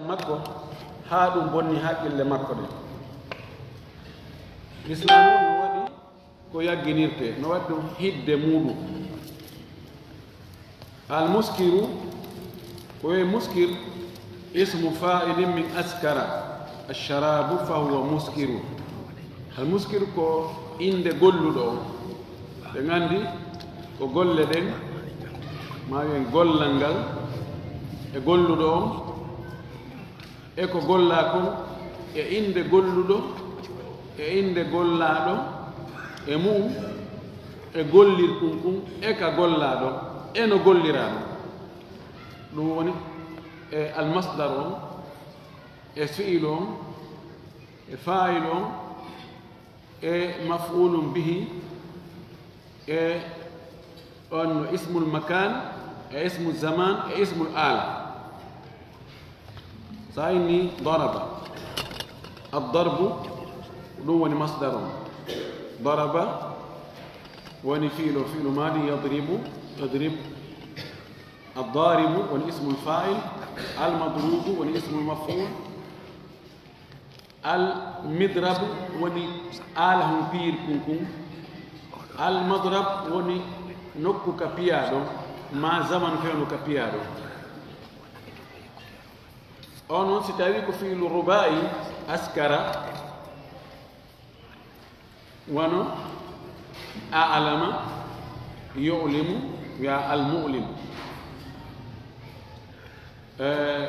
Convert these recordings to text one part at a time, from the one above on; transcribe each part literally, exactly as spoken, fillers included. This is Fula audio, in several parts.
makko, haa ɗum bonni haqqille makko ɗen. Lislaamu no waɗi ko yagginirtee, no waɗi ɗum hidde muuɗum. Al muskiru, ko e muskir, ismu fa'ilin min askara, ash-sharabu fa huwa muskiru. Al muskir ko innde golluɗo on. Ɓe nganndi ko golle ɗen, maa wiyen gollal ngal e golluɗo on, e ko gollaa kon, e innde golluɗo, e innde gollaaɗo e mu'um, e gollirkun kun, e ka gollaaɗo, e no golliraa ɗum. Ɗum woni e almasdar on, e fi'ilu on, e faa'ilu on, e maf'ulun bihi, e ɗon no ismul makan, e ismul zaman, e ismul ala. So a inni daraba, addarbu, ɗum woni masdar on. Daraba woni fi'lu, fi'lu madi yadribu, yadrib. Addaribu woni ismul fa'il, almadrubu woni ismul maf'ul. Al midrabu woni aala hon piyirkun kun. Al madrab woni nokku ka piyaa ɗon, maa zaman fewndo ka piyaa ɗon. On on si tawi ko fiilu ruba'i askara, wano a'lama, yu'limu, ya al mu'lim. Eh,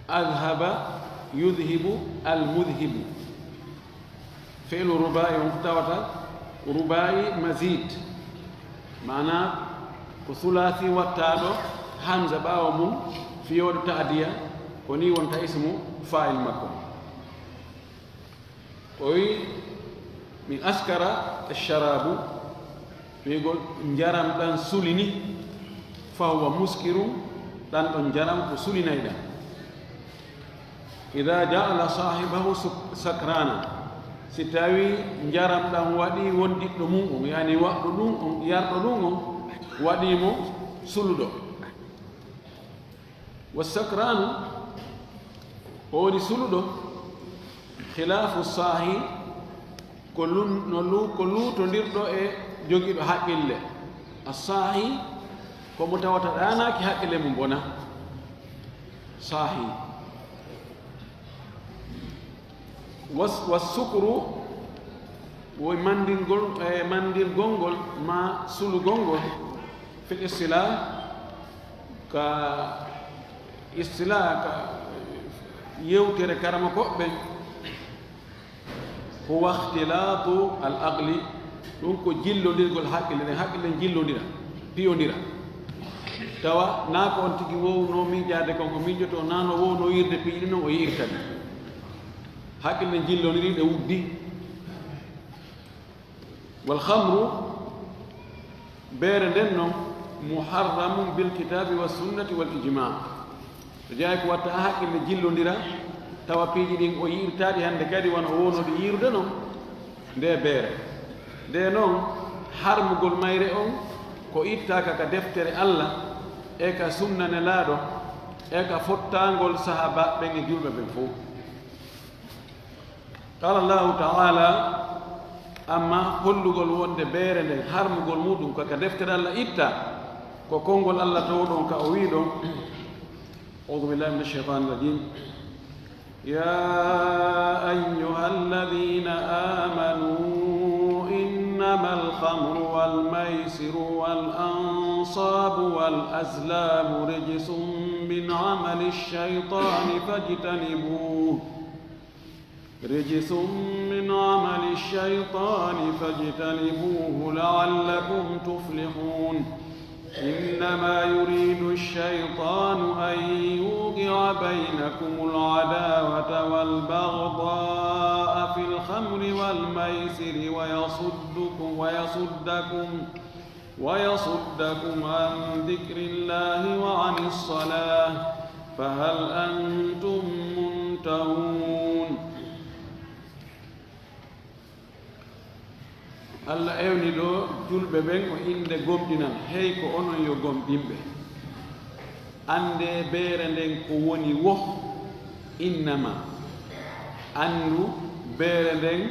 adhaba, yudhibu, al mudhibu. Fi'lu ruba'i on ko tawata ruba'i mazid. Maana ko thulathi wattaaɗo hamza ɓaawo mum, fiyooɗo ta'diya, ko ni wonta ismu fa'il makko. O wi, min askara ash-sharabu, wi'ugol njaram ɗan sulini, fa huwa muskirun, ɗan ɗon njaram ko sulinay ɗan. Idha ja'ala sahibahu suk-, sakrana, si tawi njaram ɗan waɗi wondiɗɗo mum on, yani waɗɗo ɗum on, yarɗo ɗum on, waɗi mo suluɗo. Wa sakranu, o woni suluɗo, khilafu sahi, ko lun-, no lu-, ko luutondirɗo e jogiiɗo haqqille. A sahi, ko mo tawata ɗaanaaki haqqille mum bona. Sahi. Was-, was sukru, wo manndingol, e manndirgol ngol, ma sulugol ngol, fil istilah, ka istilah, ka yewtere karamokooɓe, huwa ikhtilatu al aqli, ɗum ko jillondirgol haqqille ɗen, haqqille ɗen jillondira, piyondira. Tawa naa ko on tigi wowno miijaade kon o miijoto, naa no wowno yi'irde piiji ɗin non o yi'irta ɗi. Haqqille ɗen jillondiri, ɗe wuddi. Wal khamru, beere nden non, muharramun bil kitabi was sunnati wal ijma. Ko jeyaa ko watta haa haqqille jillondira, tawa piiji ɗin o yi'irtaa ɗi hannde kadi wano o wowno ɗi yi'irde non, nde beere. Nde non, harmugol mayre on, ko ittaaka ka deftere Allah, e ka sunna Nelaaɗo, e ka fottaangol sahaabaaɓe ɓen e julɓe ɓen fow. Qala Allahu ta'ala, amma hollugol wonde beere nden, harmugol muɗum, ko ka deftere Allah itta, ko konngol Allah towɗon ka o wi'i ɗon, أعوذ بالله من الشيطان الرجيم. يا أيها الذين آمنوا إنما الخمر والميسر والأنصاب والأزلام رجس من عمل الشيطان فاجتنبوه، رجس من عمل الشيطان فاجتنبوه لعلكم تفلحون. إنما يريد الشيطان أن يوقع بينكم العداوة والبغضاء في الخمر والميسر ويصدكم، ويصدكم، ويصدكم عن ذكر الله وعن الصلاة فهل أنتم منتهون. Allah ewni ɗo julɓe ɓen o innde gomɗinal, hey ko onon yo gomɗinɓe. Annde beere nden ko woni wo, innama. Anndu beere nden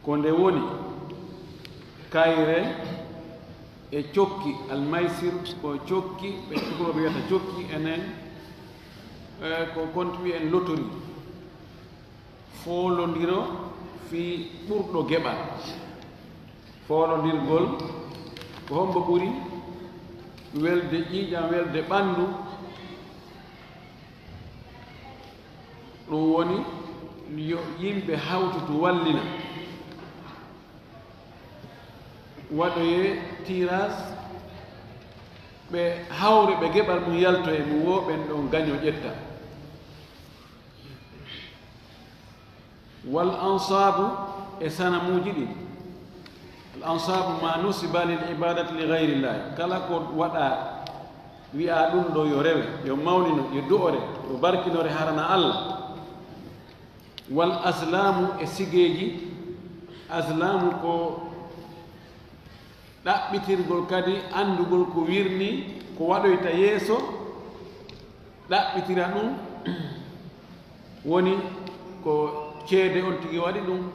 ko nde woni. Kayre e cokki, almaysir ko cokki, ɓe tukulooɓe wiyata cokki, enen, eh, ko konti wiyen lotori. Foolondiro fii ɓurɗo geɓal. Foolondirgol ko hombo ɓuri welde ƴiiƴam, welde ɓanndu. Ɗum woni yo yimɓe hawtu tu wallina. Waɗoyee tirage, ɓe hawre ɓe geɓal mum yalto e mum woo, ɓen ɗon gaño ƴetta. Wal ansaabu e sanamuuji ɗin. Al ansaabu ma nusiba lil ibadati li gayrillahi. Kala ko waɗa, wi'a ɗum ɗo yo rewe, yo mawnino, yo du'ore, yo barkinore harana Allah. Wal aslaamu e sigeeji. Aslaamu ko ɗaɓɓitirgol kadi anndugol ko wirnii, ko waɗoyta yeeso, ɗaɓɓitira ɗum, woni ko ceede on tigi waɗi ɗum,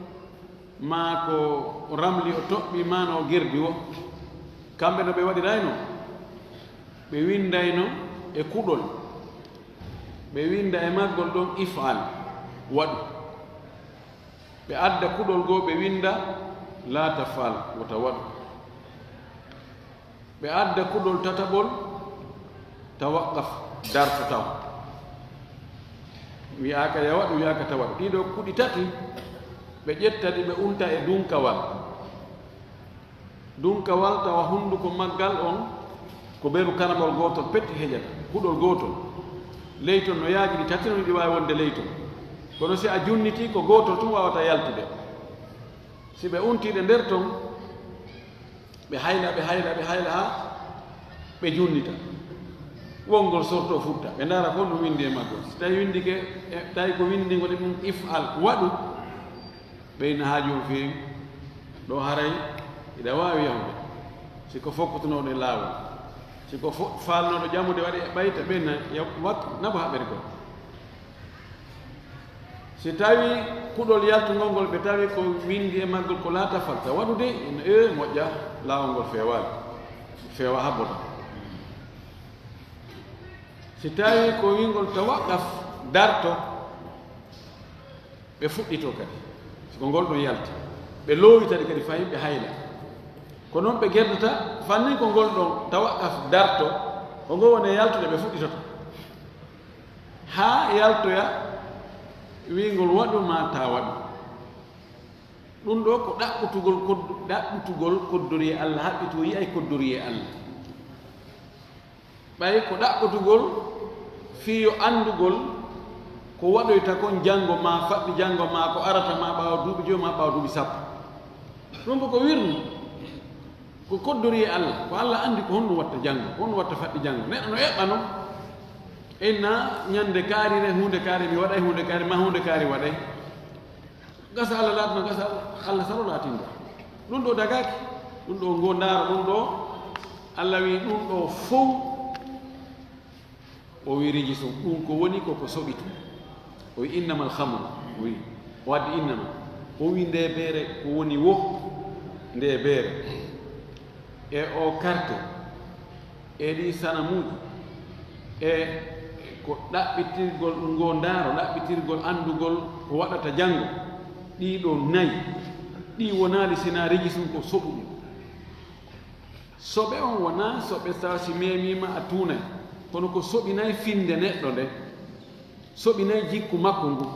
maa ko ramli o toɓɓi, maa no o gerdi wo. Kamɓe no ɓe waɗirayno, ɓe winndayno e kuɗol, ɓe winnda e maggol ɗon if'al, waɗu. Ɓe adda kuɗol goo, ɓe winnda laa taf'al, wota waɗu. Ɓe adda kuɗol tataɓol, tawaqqaf, darto taw. Wi'aaka ya waɗu, wi'aaka ta waɗu. Ɗii ɗoo kuɗi tati, ɓe ƴetta ɗi, ɓe unta e dunkawal. Dunkawal tawa hunnduko maggal on ko beru karamol gootol petti heƴata, kuɗol gootol. Ley ton no yaaji ɗi tati non, ɗi waawi wonde ley ton. Kono si a junnitii, ko gootol tun waawata yaltude. Si ɓe untii ɗe nder ton, ɓe hayla, ɓe hayla, ɓe hayla haa ɓe junnita. Wongol sorto futta, ɓe ndaara ko ɗum winndi e maggol. Si tawi winndike, e, tawi ko winndingol e ɗum if'al, waɗu, ɓeyna haaju on feewi. Ɗo haray iɗa waawi yahude. Si ko fokkotonooɗo e laawol, si ko fo-, faalnooɗo ƴamude waɗi e ɓayta, ɓeyna ya-, wat-, nabo haɓere goo. Si tawi kuɗol yaltungol ngol, ɓe tawi ko winndi e maggol ko laa taf'al, ta waɗude, ina, e, moƴƴa, laawol ngol feewaali. Feewa habboto. Si tawi ko wingol tawaqqaf, darto, ɓe fuɗɗito kadi. Si ko ngol ɗon yalti, ɓe loowita ɗi kadi fahin, ɓe hayla. Ko non ɓe gerdata, fannin ko ngol ɗon tawaqqaf, darto, ko ngol woni e yaltude, ɓe fuɗɗitoto. Haa yaltoya, wingol waɗu maa ta waɗu. Ɗum ɗo ko ɗaɓɓutugol koddu-, ɗaɓɓutugol koddoriyee Allah, haɓɓitu o yi'ay koddoriyee Allah. Ɓay ko ɗaɓɓutugol fii yo anndugol ko waɗoyta kon janngo, maa faɓɓi janngo, maa ko arata, maa ɓaawo duuɓi jowi, maa ɓaawo duuɓi sappo. Ɗum ko ko wirnu, ko koddoriyee Allah, ko Allah anndi ko honɗum watta janngo, ko honɗum watta faɓɓi janngo. Neɗɗo no eɓɓa non, inna ñannde kaarire, huunde kaari mi waɗay, huunde kaari maa huunde kaari waɗay. Gasa Allah laatano, gasa Allah salo laatindo. Ɗum ɗo dagaaki, ɗum ɗo ngo ndaaro, ɗum ɗo Allah wi ɗum ɗo fow. O wi rijisun, ɗum ko woni ko ko soɓi tun. O wi innamal khamru, o wi, o addi innama. O wi nde beere ko woni wo, nde beere. E o karte, e ɗi sanamuuji, e ko ɗaɓɓitirgol ngo ndaaro, ɗaɓɓitirgol anndugol ko waɗata janngo, ɗii ɗoo nayi, ɗii wonaali sinaa rijisun ko soɓuɗum. Soɓe on wonaa soɓe tawa si meemiima a tuunay, kono ko soɓinay finnde neɗɗo nde, soɓinay jikku makko ngu.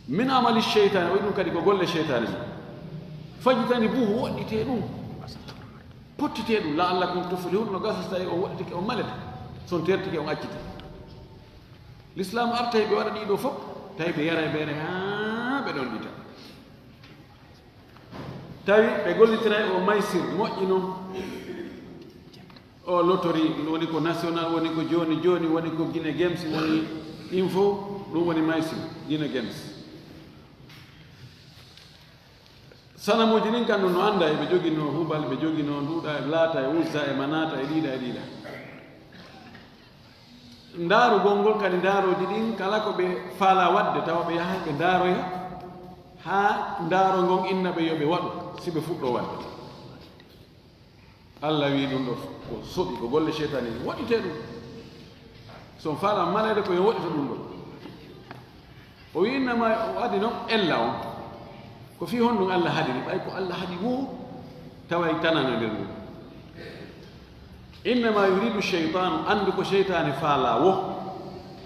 Min amali sheytaani, o wi ɗum kadi ko golle sheytaani mum. Fajtanibuhu, woɗɗitee ɗum, pottitee ɗum, la'allakum tuflihun, no gasa so tawi on woɗɗitike on malete, so on tertike on accite. Lislaamu artay ɓe waɗa ɗii ɗoo fof, tawi ɓe yaray beere haa ɓe ɗon ɗita. Tawi ɓe gollitiray o maysir moƴƴi non. O lotori, woni ko national, woni ko jooni jooni, woni ko Guinée Games, woni ɗin fof, ɗum woni maysir, Guinée Games. Sanamuuji ɗin kan no annda, eɓe joginoo Hubal, ɓe joginoo Nduuɗa, e Laata, e Uzza, e Manaata, e ɗiiɗa, e ɗiiɗa. Ndaarugol ngol kadi, ndaarooji ɗin, kala ko ɓe faalaa waɗde, tawa ɓe yahay ɓe ndaaroya, haa ndaaro ngon inna ɓe yo ɓe waɗu, si ɓe fuɗɗoo waɗde. Allah wi'i ɗum ɗo ko soɓi, ko golle seytaane, waɗitee ɗum. So on faalaa maleede, ko yo waɗito ɗum ɗo. O wi'i, innama, o adi noon ella on. Ko fii honɗum Allah haɗiri? Ɓay ko Allah haɗi woo, taway tanano nder mum. Innama yuridu shaytanu, anndu ko seytaane faalaa woo,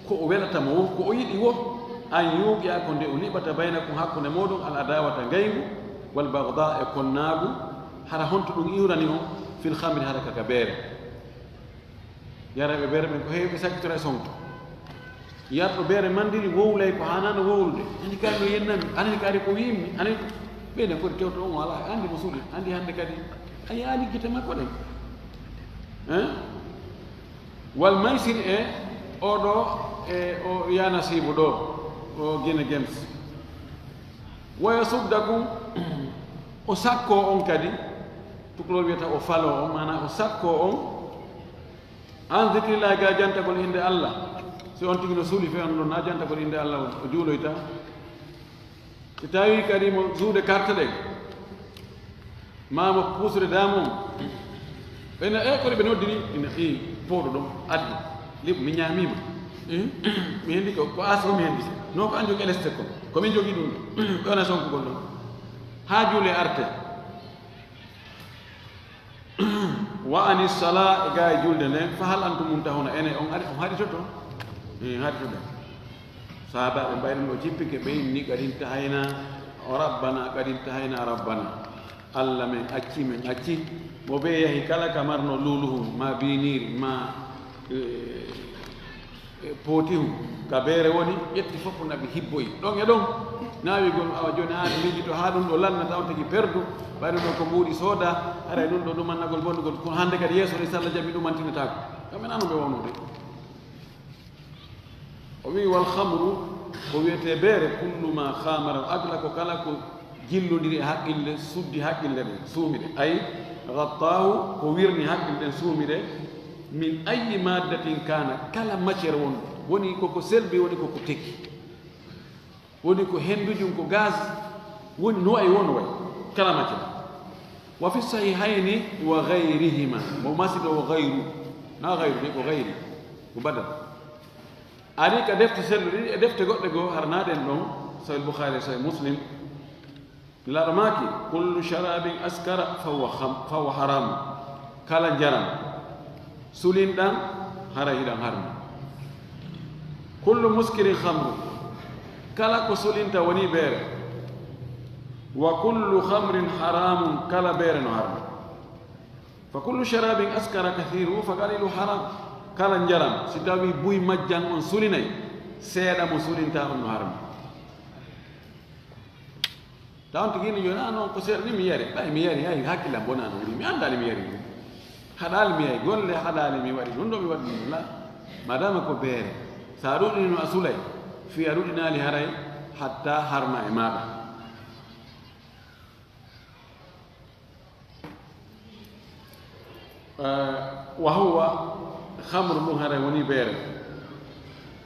ko o welata mo woo, ko o yiɗi woo, an yuqi'a, ko nde o liɓata, baynakum, hakkunde mooɗon, al adawata, ngayngu, wal bagda, e konnaagu, hara honto ɗum iwrani on, fil khamri, hara ka ka beere. Yarayɓe beere ɓen ko heewi ɓe sakkitora e sonko. Yarɗo beere mandiri wowlay ko haanaano wowlude. Ani kadi no yennami, ani kadi ko wi'immi, ani ɓeyden kadi tewto on o alaa, andi mo suuɗi, andi hannde kadi a yaali gite makko ɗen. Hein? Wal maysir e o ɗo, e o yanasibu ɗo, o Guinée Games. Wa yasuddakum, o sakko on kadi, tukulol wiyata o falo on, maana o sakko on, an zikrillahi, ga jantagol innde Allah. Si on tigi no suuli fe on ɗon, na jantagol innde Allah on, o juuloyta. Si tawi kadi mo suude carte ɗen, ma mo puusde dame on, ɓe na, e, koɗo ɓe noddiri, ina, i, pooɗo ɗon, addi, liɓ, mi ñaamiima. Eh, mi hendi ko, ko aso mi hendi. No ko an jogi eleste ko, ko min jogi ɗum. Ɓe wona sonkugol ɗon. Haa juule arte. Wa anis sala, e gaa e julde nden, fa hal antum muntahuna, ene on ari, on haɗitoto? Eh, haɗitoto. Sahabaaɓe mbayri no jippike, ɓe inni, qad intahayna, rabbana, qad intahayna, rabbana. Allah men acci, men acci. Mo ɓe yahi kala ka marno luluhum, ma biiniiri, ma, eh, e pooti hu, ka beere woni, ƴetti fof ko naɓi hibboyi. Ɗon e ɗon, naawi gon, awa jooni haa miijito haa ɗum ɗo lannata on tigi perdu, ɓayri ɗo ko mbuuɗi sooda, haray ɗum ɗo ɗumannagol bonnugol, kono hannde kadi yeeso ni salla jam mi ɗumantinotaako. Kam en ano ɓe wonnude. O wi'i, "Wal khamru, ko wiyetee beere, kullu ma khamara al aqla, ko kala ko jillondiri e haqqille, suddi haqqille ɗen, suumi ɗe. Ay, ghattaahu, ko wirni haqqille ɗen, suumi ɗe. Min ayyi maddatin kana, kala matière won, woni koko selbi, woni koko tekki. Woni ko hendujum, ko gaz, woni no wayi, won wayi, kala matière. Wa fi sahihayni wa ghayrihima." Mo masiɗo o gayru. Na gayru de, ko gayri. Ko badal. Ari ka defte selluɗe ɗiɗi e defte goɗɗe goo, har naaɗen ɗon, Sahih Bukhari, Sahih Muslim. Nelaaɗo maaki, "Kullu sharabin askara fahuwa kham-, fahuwa haram." Kala njaram sulinɗan, haray hiɗan harmi. "Kullu muskirin khamru." Kala ko sulinta woni beere. "Wa kullu khamrin haramun." Kala beere no harmi. "Fa kullu sharabin askara kathiruhu fa qaliluhu haram." Kala njaram, si tawi buy majjan on sulinay, seeɗa mo sulinta on no harmi. Taw on tigi ni jooni, "Ah, non, ko seeɗa ni mi yari." Ɓay mi yari, hay hakkillam bonano wuri. Mi anndaali mi yari ɗum. Haɗaali mi yari, golle haɗaali mi waɗi ɗum ɗo mi waɗi ɗum. La, madama ko beere. Sa ɗuɗinino a sulay, fii a ɗuɗinaali haray, hatta harma e maaɗa. Eh, wa huwa khamru, ɗum haray woni beere.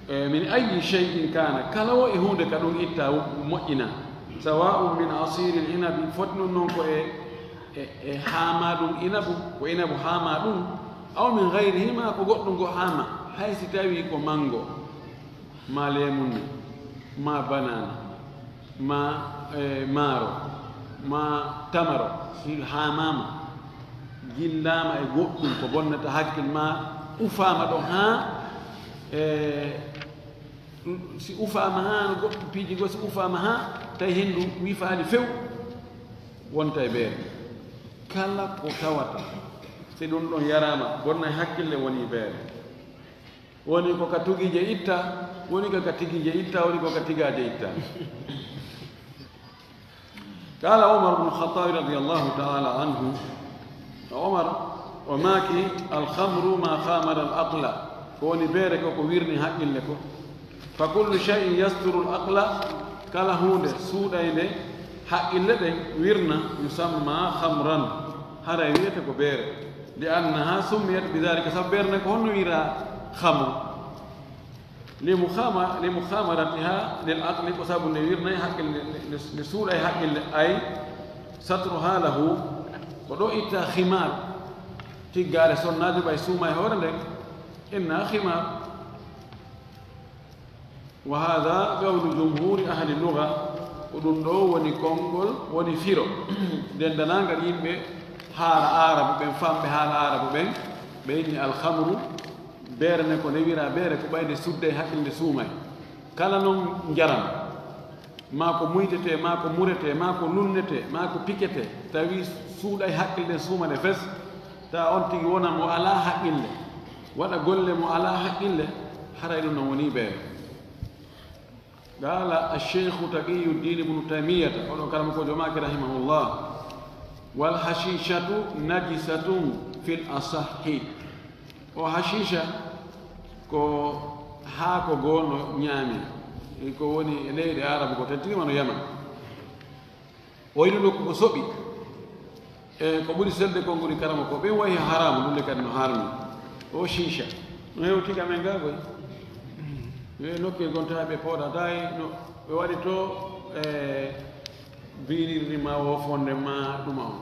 Eh, min ayyi shay'in kana, kala o e huunde ka ɗum itta moƴƴina. Sawa'un min asiril inabi, foti ɗum noon ko e, e, e haama ɗum inabu, ko inabu haama ɗum, aw min ghayrihima, ko goɗɗum ko haama, hay si tawi ko mango, ma leemunni, ma banana, ma, eh, maaro, ma tamaro, si haamaama, jillaama e goɗɗum ko bonnata hakkil ma, ufaama ɗon haa, eh, si ufaama haa no goɗɗum piiji goo, si ufaama haa tawi henndu wifaali few, wonta e beere. Kala ko tawata, si ɗum ɗon yaraama, bonnay hakkille, woni beere. Woni ko ka tugiije itta, woni ko ka tigiije itta, woni ko ka tigaaje itta. Qala Umar bnu Khattabi radiyallahu ta'ala anhu, Umar o maaki, "Al khamru ma khamara al aqla," ko woni beere ko ko wirni haqqille ko. "Fa kullu shay'in yasturu al aqla," kala huunde suuɗaynde haqqille ɗen wirna, "yusamma khamran," haray wiyete ko beere. "Li annaha summiyat bi dhalika," sabu beere nden ko honno wiira khamru? لمخام-، لمخامرتها للعقل, ko sabu nde wirnay haqqille, nde, nde, nde suuɗay haqqille, ay سترها له, ko ɗo itta khimar, tiggaare sonnaajo ɓay suuma e hoore nden, إنها خمار. وهذا قول جمهور أهل اللغة, ko ɗum ɗo woni konngol, woni firo. Denndanangal yimɓe haala aarabu ɓen, famɓe haala aarabu ɓen, ɓe inni alhamru, beere nden ko nde wira beere, ko ɓay nde sudday haqqille nde suumay. Kala non njaram, maa ko muytetee, maa ko muretee, maa ko lunnetee, maa ko piketee, tawi suuɗay haqqille nden suuma nde fes, tawa on tigi wona mo alaa haqqille, waɗa golle mo alaa haqqille, haray ɗum non woni beere. قال الشيخ تقي الدين ابن تيمية, oɗo karamokoojo maaki رحمه الله, والحشيشة نجسة في الأصح. O hashiisha ko haako goo no ñaami, ko woni e leyɗe Aarabu ko tentini wano Yaman. O wi'i ɗum ɗo ko soɓi. E ko ɓuri selde kon ngoni karama ko ɓen wayi haraamu, ɗum ne kadi no harmi. O shiisha. No hewti ka men gaa koy. E nokke gonta ɓe pooɗata e no ɓe waɗi to, e biirirri ma wo fonde ma ɗuma on.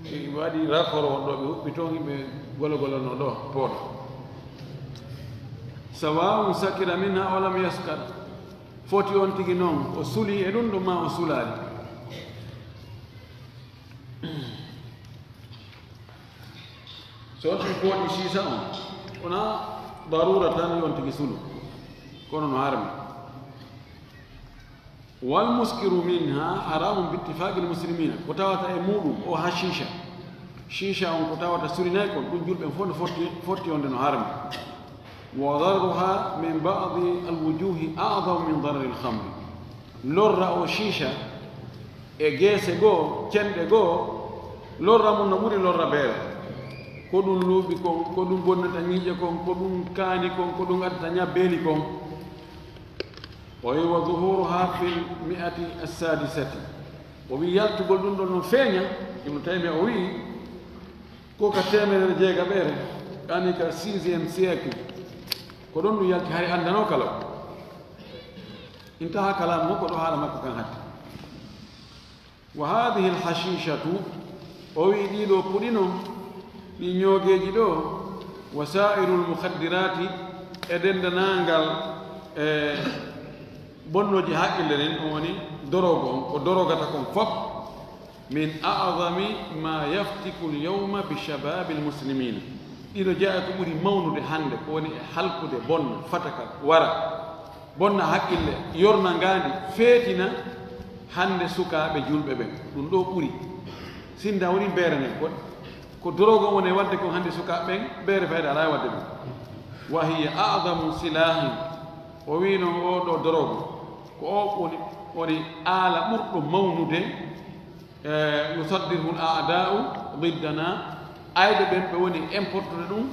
E waɗi rakoro on ɗo ɓe huɓɓi toon yimɓe gologolo no ɗo pooɗa. سواء سكر منها أو لم يسكر. Foti on tigi non, o suli e ɗum ɗum ma o sulaali. So on tigi pooɗi shiisha on, wona daruura tan yo on tigi sulu. Kono no harmi. والمسكر منها حرام باتفاق المسلمين. Ko tawata e muɗum o hashiisha. Shiisha on ko tawata sulinay kon, ɗum julɓe fof no fotti, fotti wonde no harmi. وضررها من بعض الوجوه أعظم من ضرر الخمر. Lorra o shiisha e geese goo, cenɗe goo, lorra mum no ɓuri lorra beere. Ko ɗum luuɓi kon, ko ɗum bonnata ñiiƴe kon, ko ɗum kaani kon, ko ɗum addata ñabbeeli kon. O wi'i, وظهورها في المئة السادسة. O wi'i, yaltugol ɗum ɗon no feeña, Ibnu Taymiya o wi'i, ko ka teemedere jeegaɓere, yani ka sixième siècle. Ko ɗon ɗum yalti, hari anndanoo kala. Intaha kalaam makko ɗo, haala makko kan hatti. وهذه الحشيشة, o wi'i ɗii ɗoo puɗi non, ɗii ñoogeeji ɗoo, وسائر المخدرات, e denndanangal, e bonnooji haqqille ɗin, ɗum woni doroga on, ko dorogata kon fof, من أعظم ما يفتك اليوم بشباب المسلمين. Ɗii ɗoo jeyaa ko ɓuri mawnude hannde, ko woni e halkude, bonna, fataka, wara. Bonna haqqille, yorna ngaandi, feetina hannde sukaaɓe julɓe ɓen. Ɗum ɗoo ɓuri. Sinda woni beere nden, ko, ko doroga woni e waɗde kon hannde sukaaɓe ɓen, beere fayda alaa e waɗde ɗum. وهي أعظم سلاح. O wi'i non oo ɗoo doroga, ko o woni, woni aala ɓurɗo mawnude, eh, يصدره الأعداء ضدنا. Ayɓe ɓen ɓe woni importude ɗum,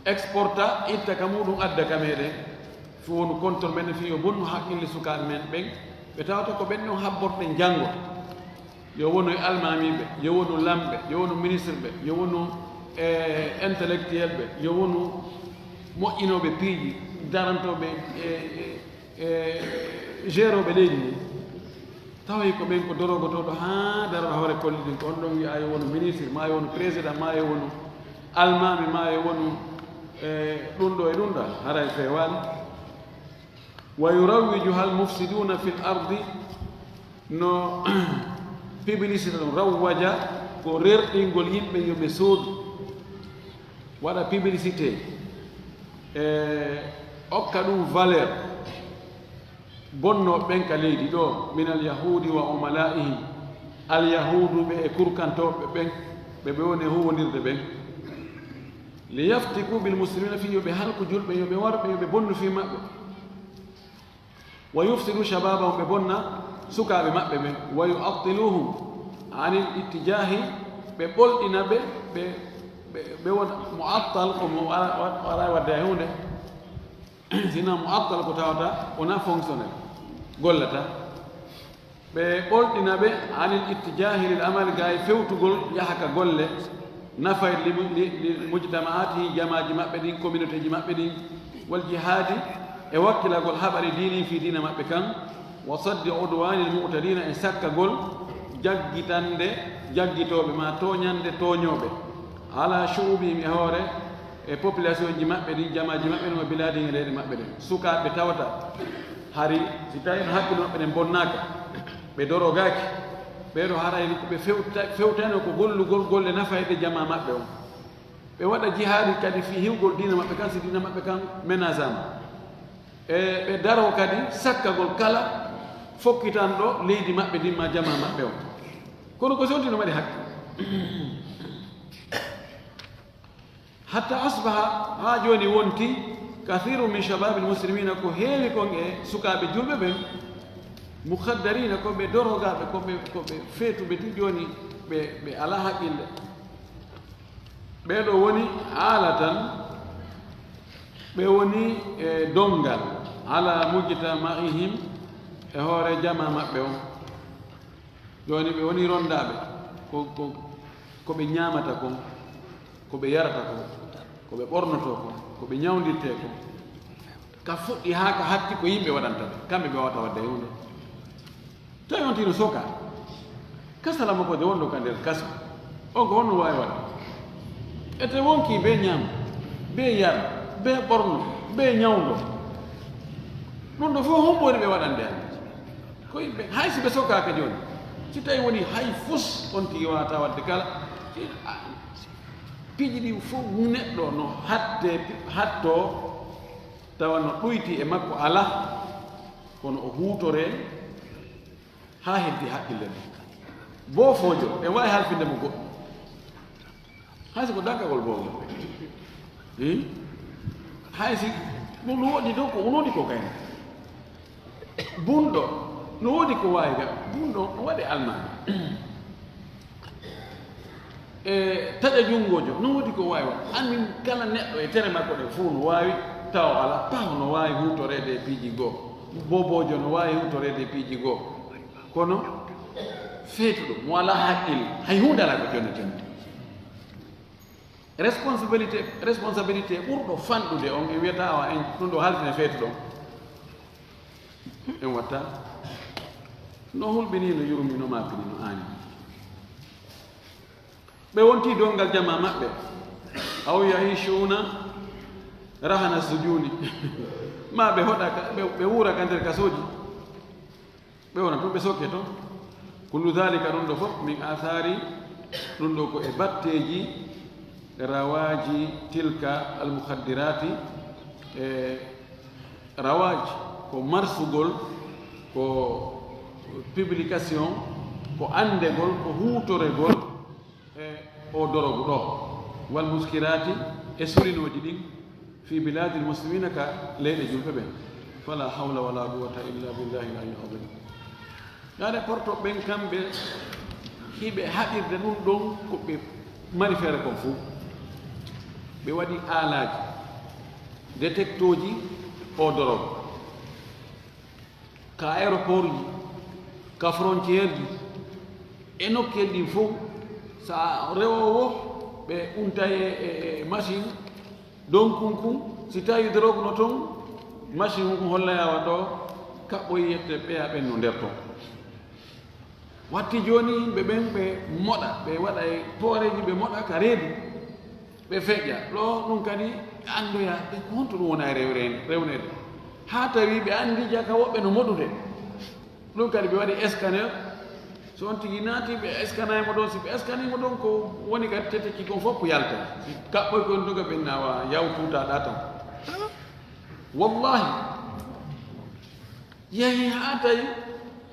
exporta, itta ka muɗum, adda ka meɗen. Fii wonu contre men, fii yo bonnu haqqille sukaaɓe men ɓen. Ɓe tawata ko ɓen ɗon habborɗen janngo. Yo wonu e almaamiiɓe, yo wonu lamɓe, yo wonu ministre ɓe, yo wonu, eh, intellectuel ɓe, yo wonu moƴƴinooɓe piiji, darantooɓe, eh, eh, eh, gérooɓe leydi ndi. Tawi ko ɓen ko dorogotooɗo haa darata hoore kolli ɗin. Ko on ɗon wi'a yo wonu ministre, maa yo wonu président, maa yo wonu almaami, maa yo wonu, eh, ɗum ɗo e ɗum ɗa, haray feewaani. ويروجها المفسدون في الأرض, no publicité ɗum, rawwaja, ko rerɗingol yimɓe yo ɓe soodu. Waɗa publicité, e okka ɗum valeur. Bonnooɓe ɓen ka leydi ɗo, من اليهود وعملائهم, alyahuuduɓe e kurkantooɓe ɓen, ɓe ɓe woni e huuwondirde ɓen. ليفتكوا بالمسلمين, fii yo ɓe halku julɓe, yo ɓe war ɓe, yo ɓe bonnu fii maɓɓe. ويفسدوا شبابهم, ɓe bonna sukaaɓe maɓɓe ɓen. ويعطلوهم عن الاتجاه, ɓe ɓolɗina ɓe, ɓe, ɓe, ɓe wona mu'attal, ko mo wara, wara, wara wadde hay huunde. Sina mu'attal ko tawata wona fonctionnel, gollata. Ɓe ɓolɗina ɓe عن الاتجاه للعمل, gay fewtugol yaha ka golle, nafay li, li, li mujtamaati, jamaaji maɓɓe ɗin, communautéji maɓɓe ɗin, والجهاد, e wakkilagol haɓari diini fii diina maɓɓe kan, wa saddi udwaanil mu'tadiina, e sakkagol jaggitande jaggitooɓe, maa tooñande tooñooɓe, alaa shu'uubihim, e hoore e population ji maɓɓe ɗin, jamaaji maɓɓe ɗin, wa bilaadihim, e leyɗe maɓɓe ɗen. Sukaaɓe tawata hari, si tawii no hakkille maɓɓe ɗen bonnaaka, ɓe dorogaaki, ɓee ɗoo haray ko ɓe fewta-, fewtano ko gollugol golle nafayɓe jamaa maɓɓe on. Ɓe waɗa jihaadi kadi fii hiwgol diina maɓɓe kan, si diina maɓɓe kan menasaama. E ɓe daro kadi sakkagol kala fokkitanɗo leydi maɓɓe ndin maa jamaa maɓɓe on. Kono ko si wonti no mari hakke. Hatta asbaha, haa jooni wonti, kathiiru min shabaabil muslimiina, ko heewi kon e sukaaɓe julɓe ɓen, mukhaddariina, ko ɓe dorogaaɓe, ko ɓe, ko ɓe feetuɓe tigi jooni, ɓe, ɓe alaa haqqille. Ɓee ɗoo woni haalatan, ɓe woni e donngal, ala mujtama'ihim, e hoore jamaa maɓɓe on. Jooni ɓe woni ronndaaɓe ko, ko, ko ɓe ñaamata kon, ko ɓe yarata kon, ko ɓe ɓornotoo kon, ko ɓe ñawndirtee kon. Ka fuɗɗi haa ka hatti ko yimɓe waɗanta ɓe, kamɓe ɓe wawata waɗde huunde. Tawi on tino soka. Kasala makko de wonɗo ka nder kaso. On ko honno waawi waɗa? Ete wonki be ñaam, be yar, be ɓorno, be ñawndo. Ɗum ɗo fof hombo woni ɓe waɗande an? Ko yimɓe, hay si ɓe sokaaka jooni. Si tawi woni hay fus, on tigi wawata waɗde kala. Piiji ɗi fof neɗɗo no hatte, hatto, tawa no ɗoyti e makko alaa, kono o huutore haa heddi haqqille mum. Boofoojo, en waawi halfinde mo goɗɗum. Hay si ko dankagol boofo. Hmm? Hay si ɗum no woodi ɗo ko, no woodi ko kayna. Bunɗo, no woodi ko waawi ga. Bunɗo, no waɗi almaami. E taƴa junngojo, no woodi ko waawi waɗ. Annin kala neɗɗo e tere makko ɗe fof no waawi, tawa alaa, tawa no waawi huutoreede e piiji goo. Booboojo no waawi huutoreede e piiji goo. Kono feetuɗo, mo alaa haqqille, hay huunde alaa ko jonnetee mo. Responsabilité, responsabilité ɓurɗo fanɗude on, en wiyata awa en, ɗum ɗo halfine feetuɗo on. En watta no hulɓinii, no yurmi, no maapini, no aani. Ɓe wonti donngal jamaa maɓɓe. Aw yaishuuna rahana sujuuni. Ma ɓe hoɗa ka, ɓe, ɓe wuura ka nder kasooji. Ɓe wona toon, ɓe sokke toon. Kullu dhalika, ɗum ɗo fof, min athari, ɗum ɗo ko e batteeji, rawaaji tilka al mukhaddirati, e rawaaji, ko marsugol, ko publication, ko anndegol, ko huutoregol e o dorogu ɗo, wal muskirati, e surinooji ɗin, fi biladil muslimina, ka leyɗe julɓe ɓen. Fala hawla wala quwwata illa billahi al aliyyil azim. Yaade porto ɓen kamɓe hiɓe haɓirde ɗum ɗon ko ɓe mari feere kon fof. Ɓe waɗi aalaaji, détectooji o dorogu. Ka aéroport ji, ka frontière ji, e nokkel ɗin fof, sa rewoowo, ɓe untay e, e, e machine, donkun kun, si tawi drogue no toon, machine kun hollaya wa ɗo, kaɓɓoyi yette ɓeya ɓen no nder toon. Watti jooni yimɓe ɓen ɓe moɗa, ɓe waɗa e pooreeji, ɓe moɗa ka reedu, ɓe feƴƴa. Ɗo ɗum kadi ɓe anndoya, ɓe ko honto ɗum wona e rewre-, rewneede. Haa tawi ɓe anndi jaka woɓɓe no moɗude. Ɗum kadi ɓe waɗi scanner. So on tigi naati, ɓe scanay mo ɗon. Si ɓe scanay mo ɗon, ko woni kadi teteki kon fof ko yalta. Kaɓɓoy ko on doga ɓe nawa yawtuta ɗa tan. Wallahi. Yahi haa tawi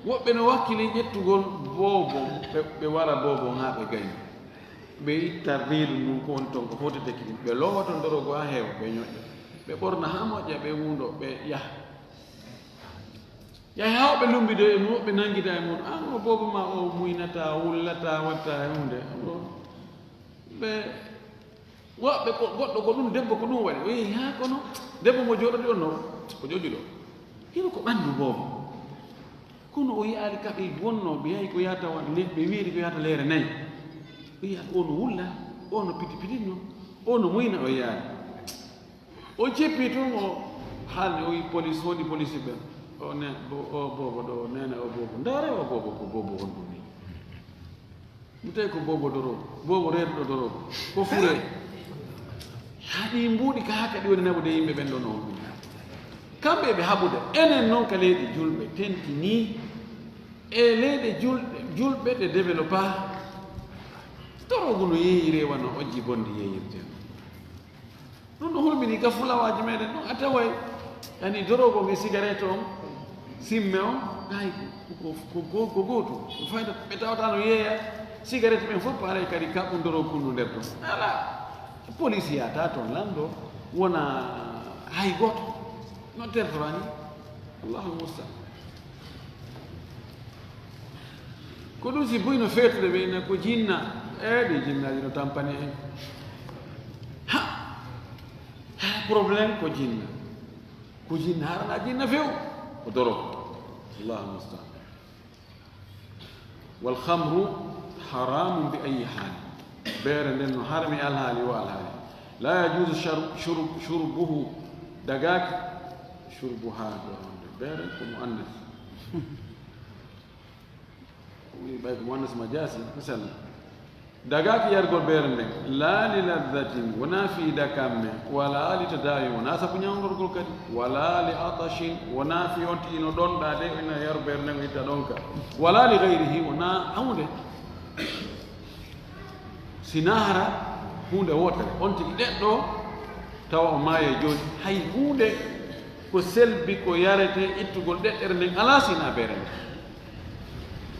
woɓɓe no wakkili ƴettugol boobo, ɓe, ɓe wara boobo haa ɓe gañi. Ɓe itta reedu ndun ko woni ton, ko foti tekki ɗum. Ɓe loowa ton dorogo haa heewa, ɓe ñoƴƴa. Ɓe ɓorna haa moƴƴa, ɓe wuundo, ɓe yaha. Yahi haa woɓɓe lumbida e mum, woɓɓe nanngida e mum. An o boobo ma o muynata, wullata, watta e huunde. Ɓe Woɓɓe ko, goɗɗo ko ɗum, debbo ko ɗum waɗi. O yehi haa kono debbo mo jooɗodi on no, o jooɗi ɗo. Hino ko ɓanndu boobo. Kono o yi'aali kaɓe wonno, ɓe yahi ko yahata wa-, ne, ɓe wiiri ko yahata leere nayi. O yi'aali o no wulla, o no piti pitinno, o no muyna, o yi'aali. O jippi tun o, Haalni o wi police, hondi police ɓen. O ne, bo-, o boobo ɗo, nene o boobo. Ndaare o boobo, ko boobo honɗum ni? Mi tawi ko boobo doro, boobo reeduɗo doro. Ko fure. Haa ɗi mbuuɗi ka haa kadi woni naɓude yimɓe ɓen ɗon on. Kamɓe ɓe haɓude. Enen noon ka leyɗe julɓe tentinii. E leyɗe julɗe, julɓe ɗe développaa. Dorogu no yeeyiree wano ojji bonndi yeeyirtee. Ɗum no hulmini ka fulawaaji meɗen ɗum, a taway yani dorogo e sigaret on, simme on, hay ko, ko, ko, ko, ko gootum. Ko fayda ɓe tawata no yeeya sigaret ɓen fof, paare kadi kaɓɓum dorogo kundu nder ton. Alaa, police yaata ton, lanndo wona hay gooto. No tertorani. Allahu musta'an. Ko ɗum si buy no feetude ɓe ina ko jinna. E ɗi jinnaaji no tampani en. Ha! Ha, problème ko jinna. Ko jinna harana jinna few. Ko doro. Allahu musta'an. Wal khamru haramun bi ayyi hal. Beere nden no harmi alhaali o alhaali. La yajuzu shar-, shurub-, shurbuhu. Dagaaki. Shurbuha ɗo. Beere ko muannas. Ɓay ko muannas majaasi, misal. Dagaaki yargol beere nden, laa li laddatin, wonaa fii dakamme, walaa li tadaawi, wonaa sabu ñawndorgol kadi, walaa li atashin, wonaa fii on tigi no ɗonɗaa de, ina yaro beere nden, o itta ɗonka, walaa li gayrihi, wonaa huunde. Si na hara huunde wootere, on tigi ɗeɗɗo, tawa o maaya jooni, hay huunde ko selbi, ko yaretee, ittugol ɗeɗɗere nden alaa si na beere nden.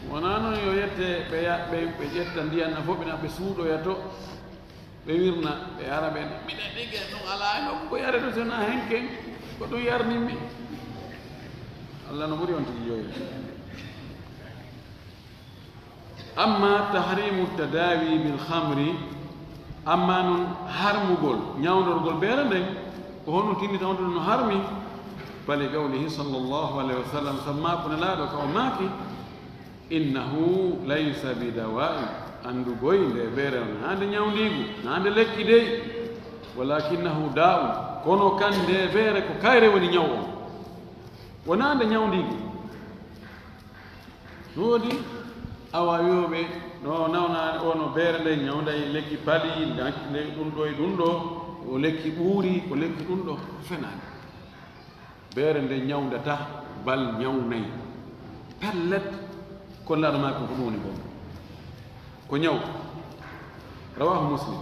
Wonaa noon yo yette ɓe ya-, ɓe, ɓe ƴetta ndiyan na fof, ɓe na ɓe suuɗoya to, ɓe wirna, ɓe yara ɓe. Miɗa ɗige ɗum alaa e nokku ko yarete so na henken, ko ɗum yarnimmi. Allah no ɓuri on tigi yoyde. Amma tahrimu tadawi bil khamri, amma noon harmugol, ñawndorgol beere nden, ko honno tinni tawde no harmi? Fali qawlihi sallallahu alayhi wa sallam, sabu maa ko Nelaaɗo ka o maaki, "Innahu laysa bi dawa'in." Anndu boy nde beere on, naa nde ñawndiigu, naa nde lekki dey. "Walakinnahu da'un." Kono kan nde beere ko kayre woni ñaw on. Wonaa nde ñawndiigu. No woodi awa wi'ooɓe, no nawna o no beere nde ñawnday lekki pali, nde ɗum ɗo e ɗum ɗo, o lekki ɓuuri, ko lekki ɗum ɗo, fenaani. Beere nde ñawndata, bal ñawnay. Pellet, ko laaɗo maa ko ɗum woni bonɗo. Ko ñaw. Rawahu Muslim.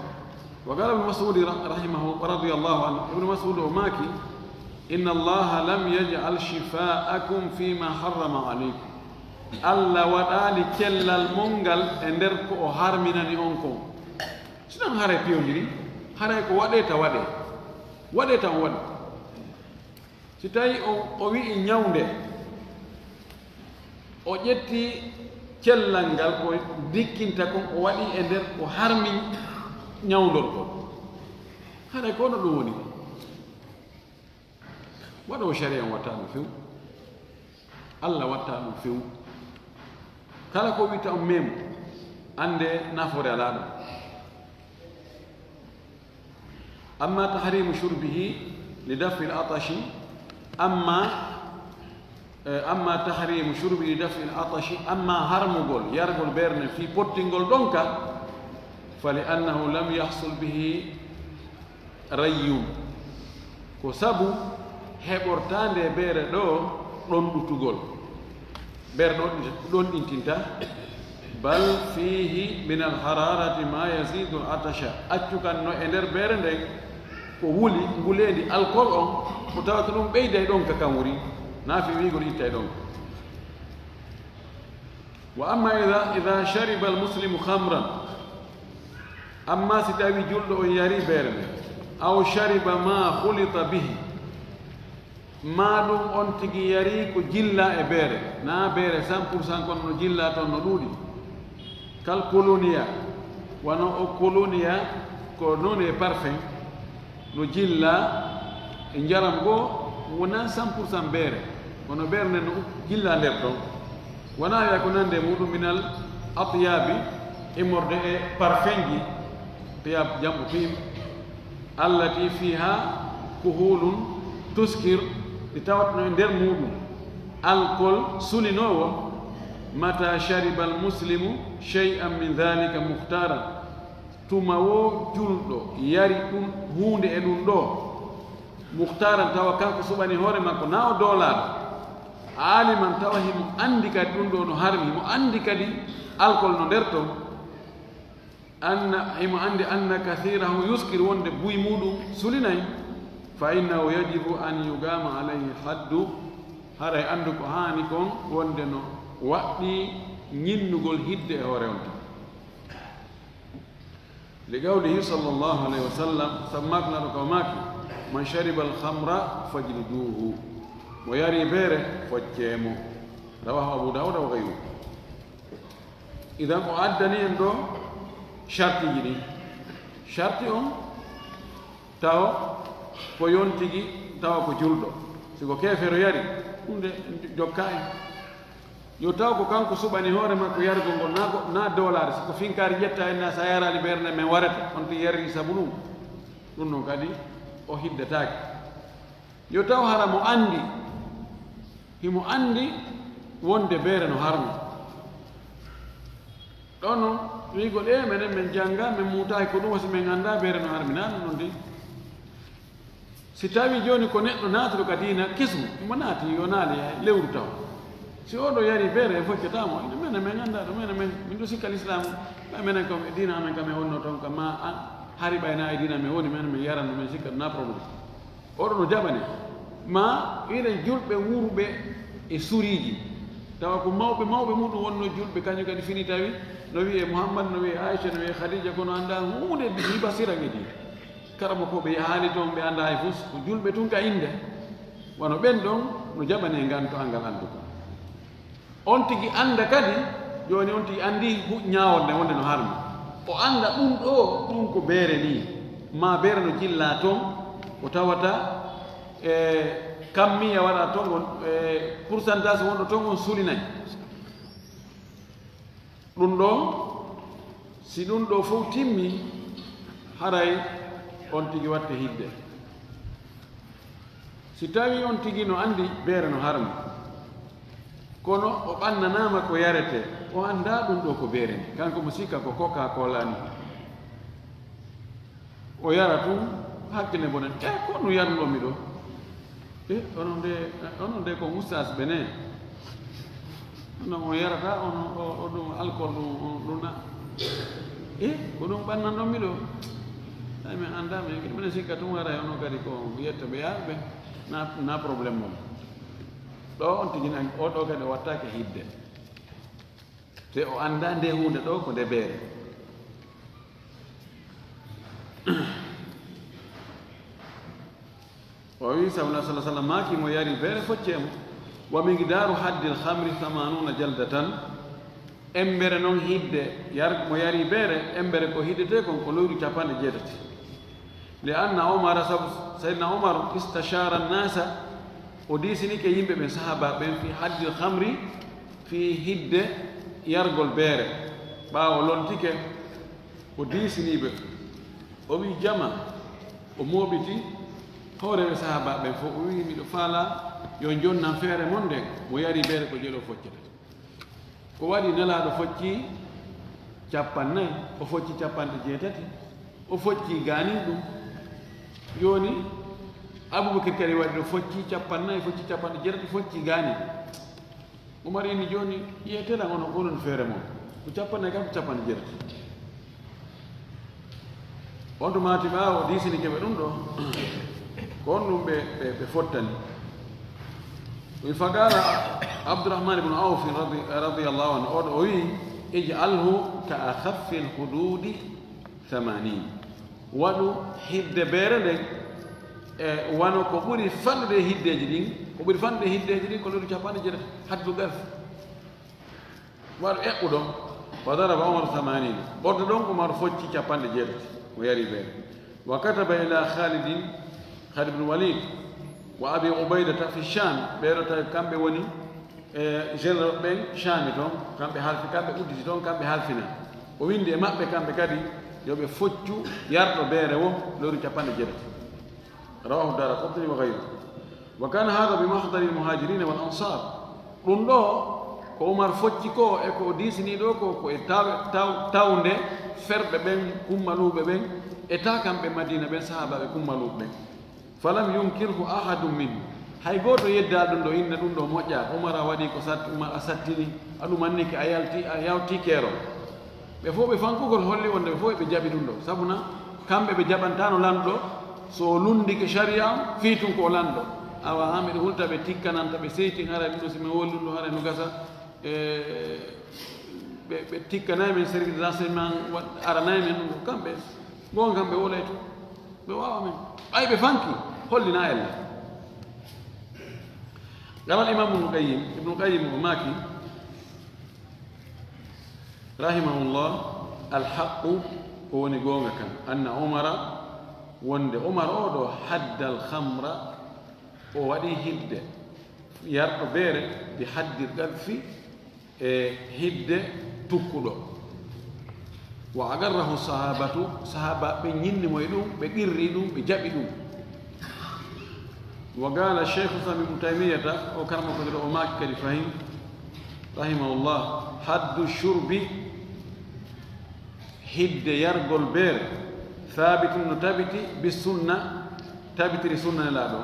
Wa qala Ibnu Mas'ud ra-, rahimahu, radiyallahu anhu. Ibnu Mas'ud o maaki, "Inna Allaha lam yaj'al shifa'akum fima harrama alaykum." Allah waɗaali cellal mon ngal e nder ko o harminani on kon. Sinon haray piyondiri, haray ko waɗee ta waɗee. Waɗee tan waɗee. Si tawi o, o wi'i ñawnde, o ƴetti cellal ngal ko dikkinta kon, o waɗi e nder ko harmi ñawndorgol. Haray ko no ɗum woni? Waɗoowo sariya on watta ɗum few. Allah watta ɗum few. Kala ko wi'ta on mem, annde nafoore alaa ɗum. Amma tahrimu shurbihi li daf'il atashi, amma, eh, amma tahrimu shurbihi li daf'il atashi, amma harmugol, yargol beere nden fii pottingol ɗonka, fa li annahu lam yahsul bihi rayyun. Ko sabu heɓortaande beere ɗo ɗonɗutugol. Beere ɗo ɗonɗintinta. Bal fihi min al hararati ma yazidu al atasha. Accu kan no e nder beere nden ko wuli, nguleendi alcool on, ko tawata ɗum ɓeyday ɗonka kan wuri. Na fi wiigol ittay ɗonka. Wa amma idha, idha shariba al muslimu khamran, amma si tawi julɗo on yari beere nden, aw shariba ma khulita bihi, maa ɗum on tigi yari ko jilla e beere, na beere cent pour cent kono no jilla toon no ɗuuɗi, kal koloniya, wano o koloniya ko noon e parfum, no jilla e njaram goo, wonaa cent pour cent beere, kono beere nden no jilla nder ɗon. Wonaa wiya ko nande muɗum minal atyabi, immorde e parfumji, tiyab jam'u tiyib, allati fiha kuhulun tuskir, Si tawatno e nder muuɗum alkol sulinoowo, mata shariba almuslimu shay'an min dhalika mukhtaran, tuma wo julɗo yari ɗum huunde e ɗum ɗoo, mukhtaran, tawa kanko suɓani hoore makko, na o doolaaɗo, aliman, tawa himo anndi kadi ɗum ɗoo no harmi, himo anndi kadi alkol no nder ton, anna, himo anndi anna kathirahu yuskir, wonde buy muuɗum sulinay, fa innahu yajibu an yuqama alayhi haddu, haray anndu ko haani kon wonde no waɗɗii ñinnugol hidde e hoore on ton. Li qawlihi sallallahu alayhi wa sallam, sabu maaki Nelaaɗo ko maaki, man shariba alkhamra fajliduhu, mo yari beere, foccee mo. Rawahu Abu Dawuda wa ghayruhu. Idan o addani en ɗoo shartiiji ɗin. Sharti on tawa ko yontigi, tawa ko julɗo. Si ko keefeero yari, ɗum de jokka en. Yo taw ko kanko suɓani hoore makko yargol ngol, na ko, na doolaade. Si ko finkaari ƴetta en, na sa yaraali beere nde men warete, on tigi yariri sabu ɗum. Ɗum ɗon kadi o hiddataake. Yo taw hara mo anndi, himo anndi wonde beere no harmi. Ɗon non, wiigol, "Ee, menen men jannga, men muutaaki ko ɗum, wasi men annda beere no harmi." Na ɗum ɗon de. Si tawi jooni ko neɗɗo naatuɗo ka diina kesum, mo naati, yo naali e lewru taw. Si o ɗo yari beere, e foccata mo, ina menen men annda ɗum, menen men, min ɗo sikka lislaamu, ɓay menen kam e diina amen kam e wonno toon, kam ma a, hari ɓay na e diina men woni, menen men yaran ɗum, men sikka ɗum, na problème. Oɗo no jaɓane. Ma iren julɓe wuurɓe e suriiji. Tawa ko mawɓe, mawɓe muɗum wonno julɓe, kañum kadi fini tawi no wi'e Muhammad, no wi'e Aisha, no wi'e Khadija, kono annda huunde hiba sira ngedi. Karamokooɓe yahaali toon, ɓe annda hay fus, ko julɓe tun ka innde. Wano ɓen ɗon no jaɓane ngan to anngal anndu kon. On tigi annda kadi, jooni on tigi anndi hu-, ñaaworde wonde no harmi. O annda ɗum ɗoo, ɗum ko beere nii. Ma beere no jillaa toon, ko tawata, e, kammiya waɗa toon on, e, pourcentage wonɗo toon on sulinay. Ɗum ɗoo, si ɗum ɗoo fof timmi, haray on tigi watte hidde. Si tawii on tigi no anndi beere no harmi, kono o ɓannanaama ko yaretee, o anndaa ɗum ɗoo ko beere ni. Kanko mo sikka ko Coca-Cola ni. O yara tun, hakkille bonen. "E, ko no yarnoo mi ɗoo? E, onon de, onon de ko ustaas ɓe ne. Onon on yarata, on, o, o ɗum alcool ɗum, ɗum na. E, ko ɗum ɓannanɗon mi ɗoo? Ay, min anndaa, min, minen sikka tun haray onon kadi ko yettoɓe yaaɓe, na, na problème mon." Ɗoo on tigi nan, o ɗoo kadi o wattaake hidde. Te o anndaa nde huunde ɗoo ko nde beere. O wi, sallallahu alaihi wasallam maaki, mo yari beere, foccee mo. Wa miqdaaru haddil khamri thamanuna jaldatan. Embere non hidde, yar, mo yari beere, embere ko hiddetee kon ko lewru capanɗe jeetati. Li anna Umara, sabu Sayyidina Umar, istashara nasa, o diisinike yimɓe ɓen, sahaba ɓen, fi haddil khamri, fi hidde yargol beere. Ɓaawo lontike, o diisini ɓe. O wi jama, o mooɓiti hooreeɓe sahaba ɓen fof, o wi, "Miɗo faala yo jonnan feere mon nden, mo yari beere ko jelo foccata." Ko waɗi Nelaaɗo focci cappannayi, o focci capanɗe jeetati, o focci gaanin ɗum. Jooni Abubakar kadi waɗi ɗo focci cappannayi, focci capanɗe jeetati, focci gaanin. Umar inni jooni, "Yeetelan onon, onon feere mon. Ko cappannayi kam, ko capanɗe jeetati." On tuma ti ɓaawo diisinike ɓe ɗum ɗo, ko on ɗum ɓe, ɓe, ɓe fottani. Wi faqala Abdurrahman ibn Auf radi-, radiyallahu anhu, oɗo o wi, "Ij'alhu ka akhaffi al-hududi thamanin." Waɗu hidde beere nden, e wano ko ɓuri fanɗude e hiddeeji ɗin, ko ɓuri fanɗude e hiddeeji ɗin ko lewru capanɗe jeetati, haddu qadhf. Waɗu eɓɓuɗo, wa daraba Umaru thamanina. Ɓorɗo ɗon Umaru focci capanɗe jeetati, o yari ɓe. Wa kataba ila Khalidin, Khalid ibn Walid, wa Abi Ubaydata fi Sham, ɓeeɗo tawi kamɓe woni, e, général ɓen Shami toon, kamɓe halfi, kamɓe udditi toon, kamɓe halfina. O windi e maɓɓe kamɓe kadi, yo ɓe foccu yarɗo beere wo, lewru capanɗe jeetati. Rawahu Daraqutni wa ghayru. Wa kana hada bi mahdari al muhajirina wal ansar. Ɗum ɗo ko Umar focci ko e ko o diisini ɗo ko, ko e taw-, taw-, tawnde ferɓe ɓen, kummaluuɓe ɓen, e takanɓe Madina ɓen, sahaabaaɓe kummaluuɓe ɓen. Falam yunkirhu ahadun minhu. Hay gooto yeddaa ɗum ɗo, inna ɗum ɗo moƴƴa. Umar a waɗi ko sat-, Umar a sattini, a ɗum annike, a yalti, a yawti keero. Ɓe fof ɓe fankugol holli wonde ɓe fof ɓe jaɓi ɗum ɗo. Sabu na kamɓe ɓe jaɓantaano lanɗo, so o lunndike sariya on, fii tun ko o lanɗo. Awa haa miɗo hulta ɓe tikkananta, ɓe seytin, haray ɗum ɗo si min woli ɗum ɗo, haray no gasa, e, ɓe, ɓe tikkanay men service de renseignement, wa-, aranay men ɗum ɗo. Kamɓe goonga kam ɓe wolay tun. Ɓe waawa men. Ɓay ɓe fanki, hollina elle. Qala al Imam Ibn Qayyim, Ibn Qayyim o maaki, rahimahullah, al haqqu, ko woni goonga kan, anna Umara, wonde Umar o ɗo, hadda al khamra, o waɗi hidde yarɗo beere, bi haddi al qadhfi, e hidde tukkuɗo. Wa agarrahu sahabatu, sahaaba ɓe ñinni mo e ɗum, ɓe qirri ɗum, ɓe jaɓi ɗum. Wa qala Cheikh Islam Ibn Taymiyata, o karama ko o maaki kadi fahin, rahimahullah, haddu shurbi, hidde yargol beere, thabitun, no tabiti, bi sunna, tabitiri sunna Nelaaɗo,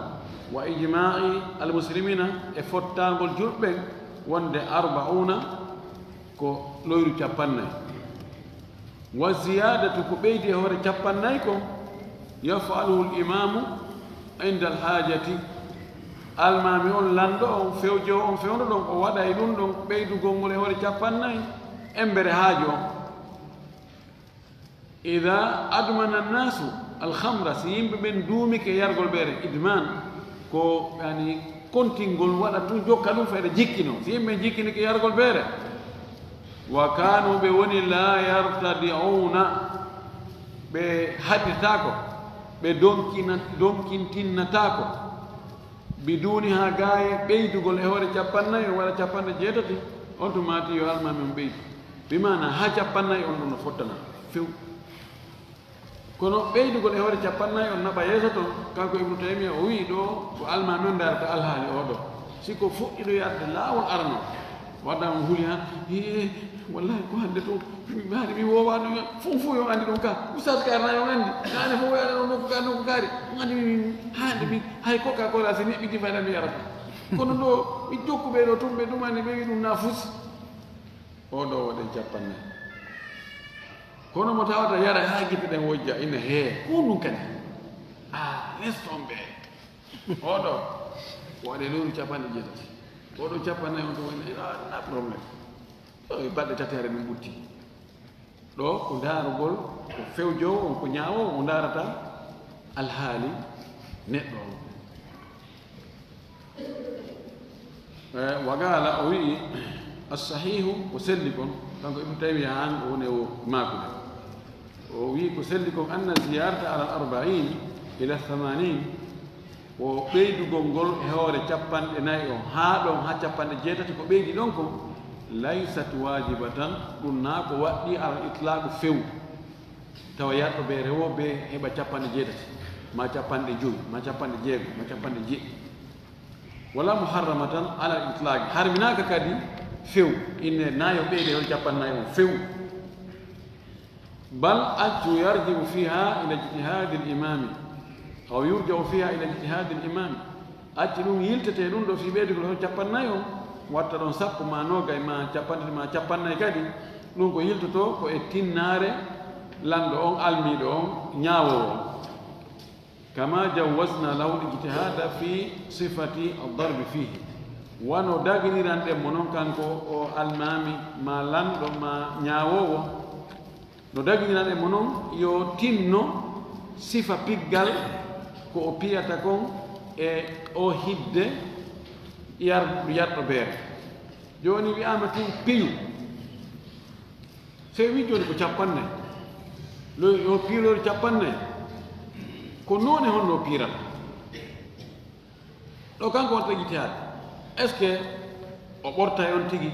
wa ijma'i al muslimina, e fottangol julɓe ɓen, wonde arba'una ko loyru capannay. Wa ziyadatu, ko ɓeydi e hoore capannay ko, yaf'aluhu al imamu inda al hajati, almaami on, lanɗo on, fewjowo on, fewndo ɗon, o waɗa e ɗum ɗon ɓeydugol ngol e hoore capannay, embere haaju on. Ida admana annasu alhamra, si yimɓe ɓen duumike yargol beere, idman, ko yani kontingol, waɗa tun, jokka ɗum fayda, jikkino. Si yimɓe ɓen jikkinike yargol beere, wa kanu, ɓe woni, la yartadi'una, ɓe haɗirtaako, ɓe donkina-, donkintinnataako. Biduni ha gaaye ɓeydugol e hoore capannay, o waɗa capanɗe jeetati, on tun maati yo almaami on ɓeydu. Bi maana ha capannay on ɗum no fottana few. Kono ɓeydugol e hoore capannay on naɓa yeeso ton, kanko Ibnu Taymiya o wi'i ɗo ko almaami on darata alhaali o ɗo. Si ko fuɗɗiɗo yarde laawol arano, wadda on huli ha, "Ee, wallahi ko hannde tun, mi maari mi woowaano, fof fof yo anndi ɗum ka. Ustaas ka arana yo anndi. Kaane fof yo aɗa ɗo nokku ka, nokku kaari. On anndi mi, mi, hannde mi, hay Coca-Cola si neɗɗo jifa mi yarata. Kono ɗo, mi jokku ɓe ɗo tun, ɓe ɗumani, ɓe wi ɗum na fusi." O ɗo waɗen capannay. Kono mo tawata yara haa gite ɗen wojja, ina hee, ko ɗum kadi. Ah, laisse tomber. O ɗo, waɗe lewru capanɗe jeetati. O ɗo capannay on to woni, ah, na problème. Ɗo e balɗe tati hare ɗum ɓutti. Ɗo ko ndaarugol ko fewjoowo on, ko ñaawoowo, o ndaarata alhaali neɗɗo on. Eh, wa qala, o wi'i, as-sahihu, ko selli kon, kanko Ibn Taymiya han o woni o maakude. O wi'i ko selli kon, anna ziyarata ala al-arba'in ila thamanin, ko ɓeydugol ngol e hoore capanɗe nayi on, haa ɗon haa capanɗe jeetati, ko ɓeydi ɗon kon, laysat wajibatan, ɗum na ko waɗɗi ala al-itlaq few. Tawa yarɗo beere wo be heɓa capanɗe jeetati, ma capanɗe jowi, ma capanɗe jeego, ma capanɗe jeɗɗi. Wala muharramatan ala al-itlaq. Harminaaka kadi few. Inne nayo ɓeyde on capannayo on few. Bal accu yarji'u fiha ila ijtihadi al-imami. Aw yurja'u fiha ila ijtihadi al-imami. Acci ɗum yiltete ɗum ɗo fii ɓeydugol on capannayo on. Watta ɗon sappo ma nogay ma capanɗe ma capannay kadi. Ɗum ko yiltoto ko e tinnaare lanɗo on, almiiɗo on, ñaawowo on. Kama jawwazna lahu al-ijtihada fi sifati ad-darbi fihi. Wano daginiranɗen mo non kanko o almaami, ma lanɗo, ma ñaawoowo. No daginiranɗen mo non yo tinno sifa piggal ko o piyata kon e o hidde yar-, yarɗo beere. Jooni wi'aama tun piyu. Sey wi jooni ko capannay. Lo-, yo piiloori capannay. Ko noone honno o piirata? Ɗo kanko wonta ijtihaad. Est-ce que o ɓortay on tigi?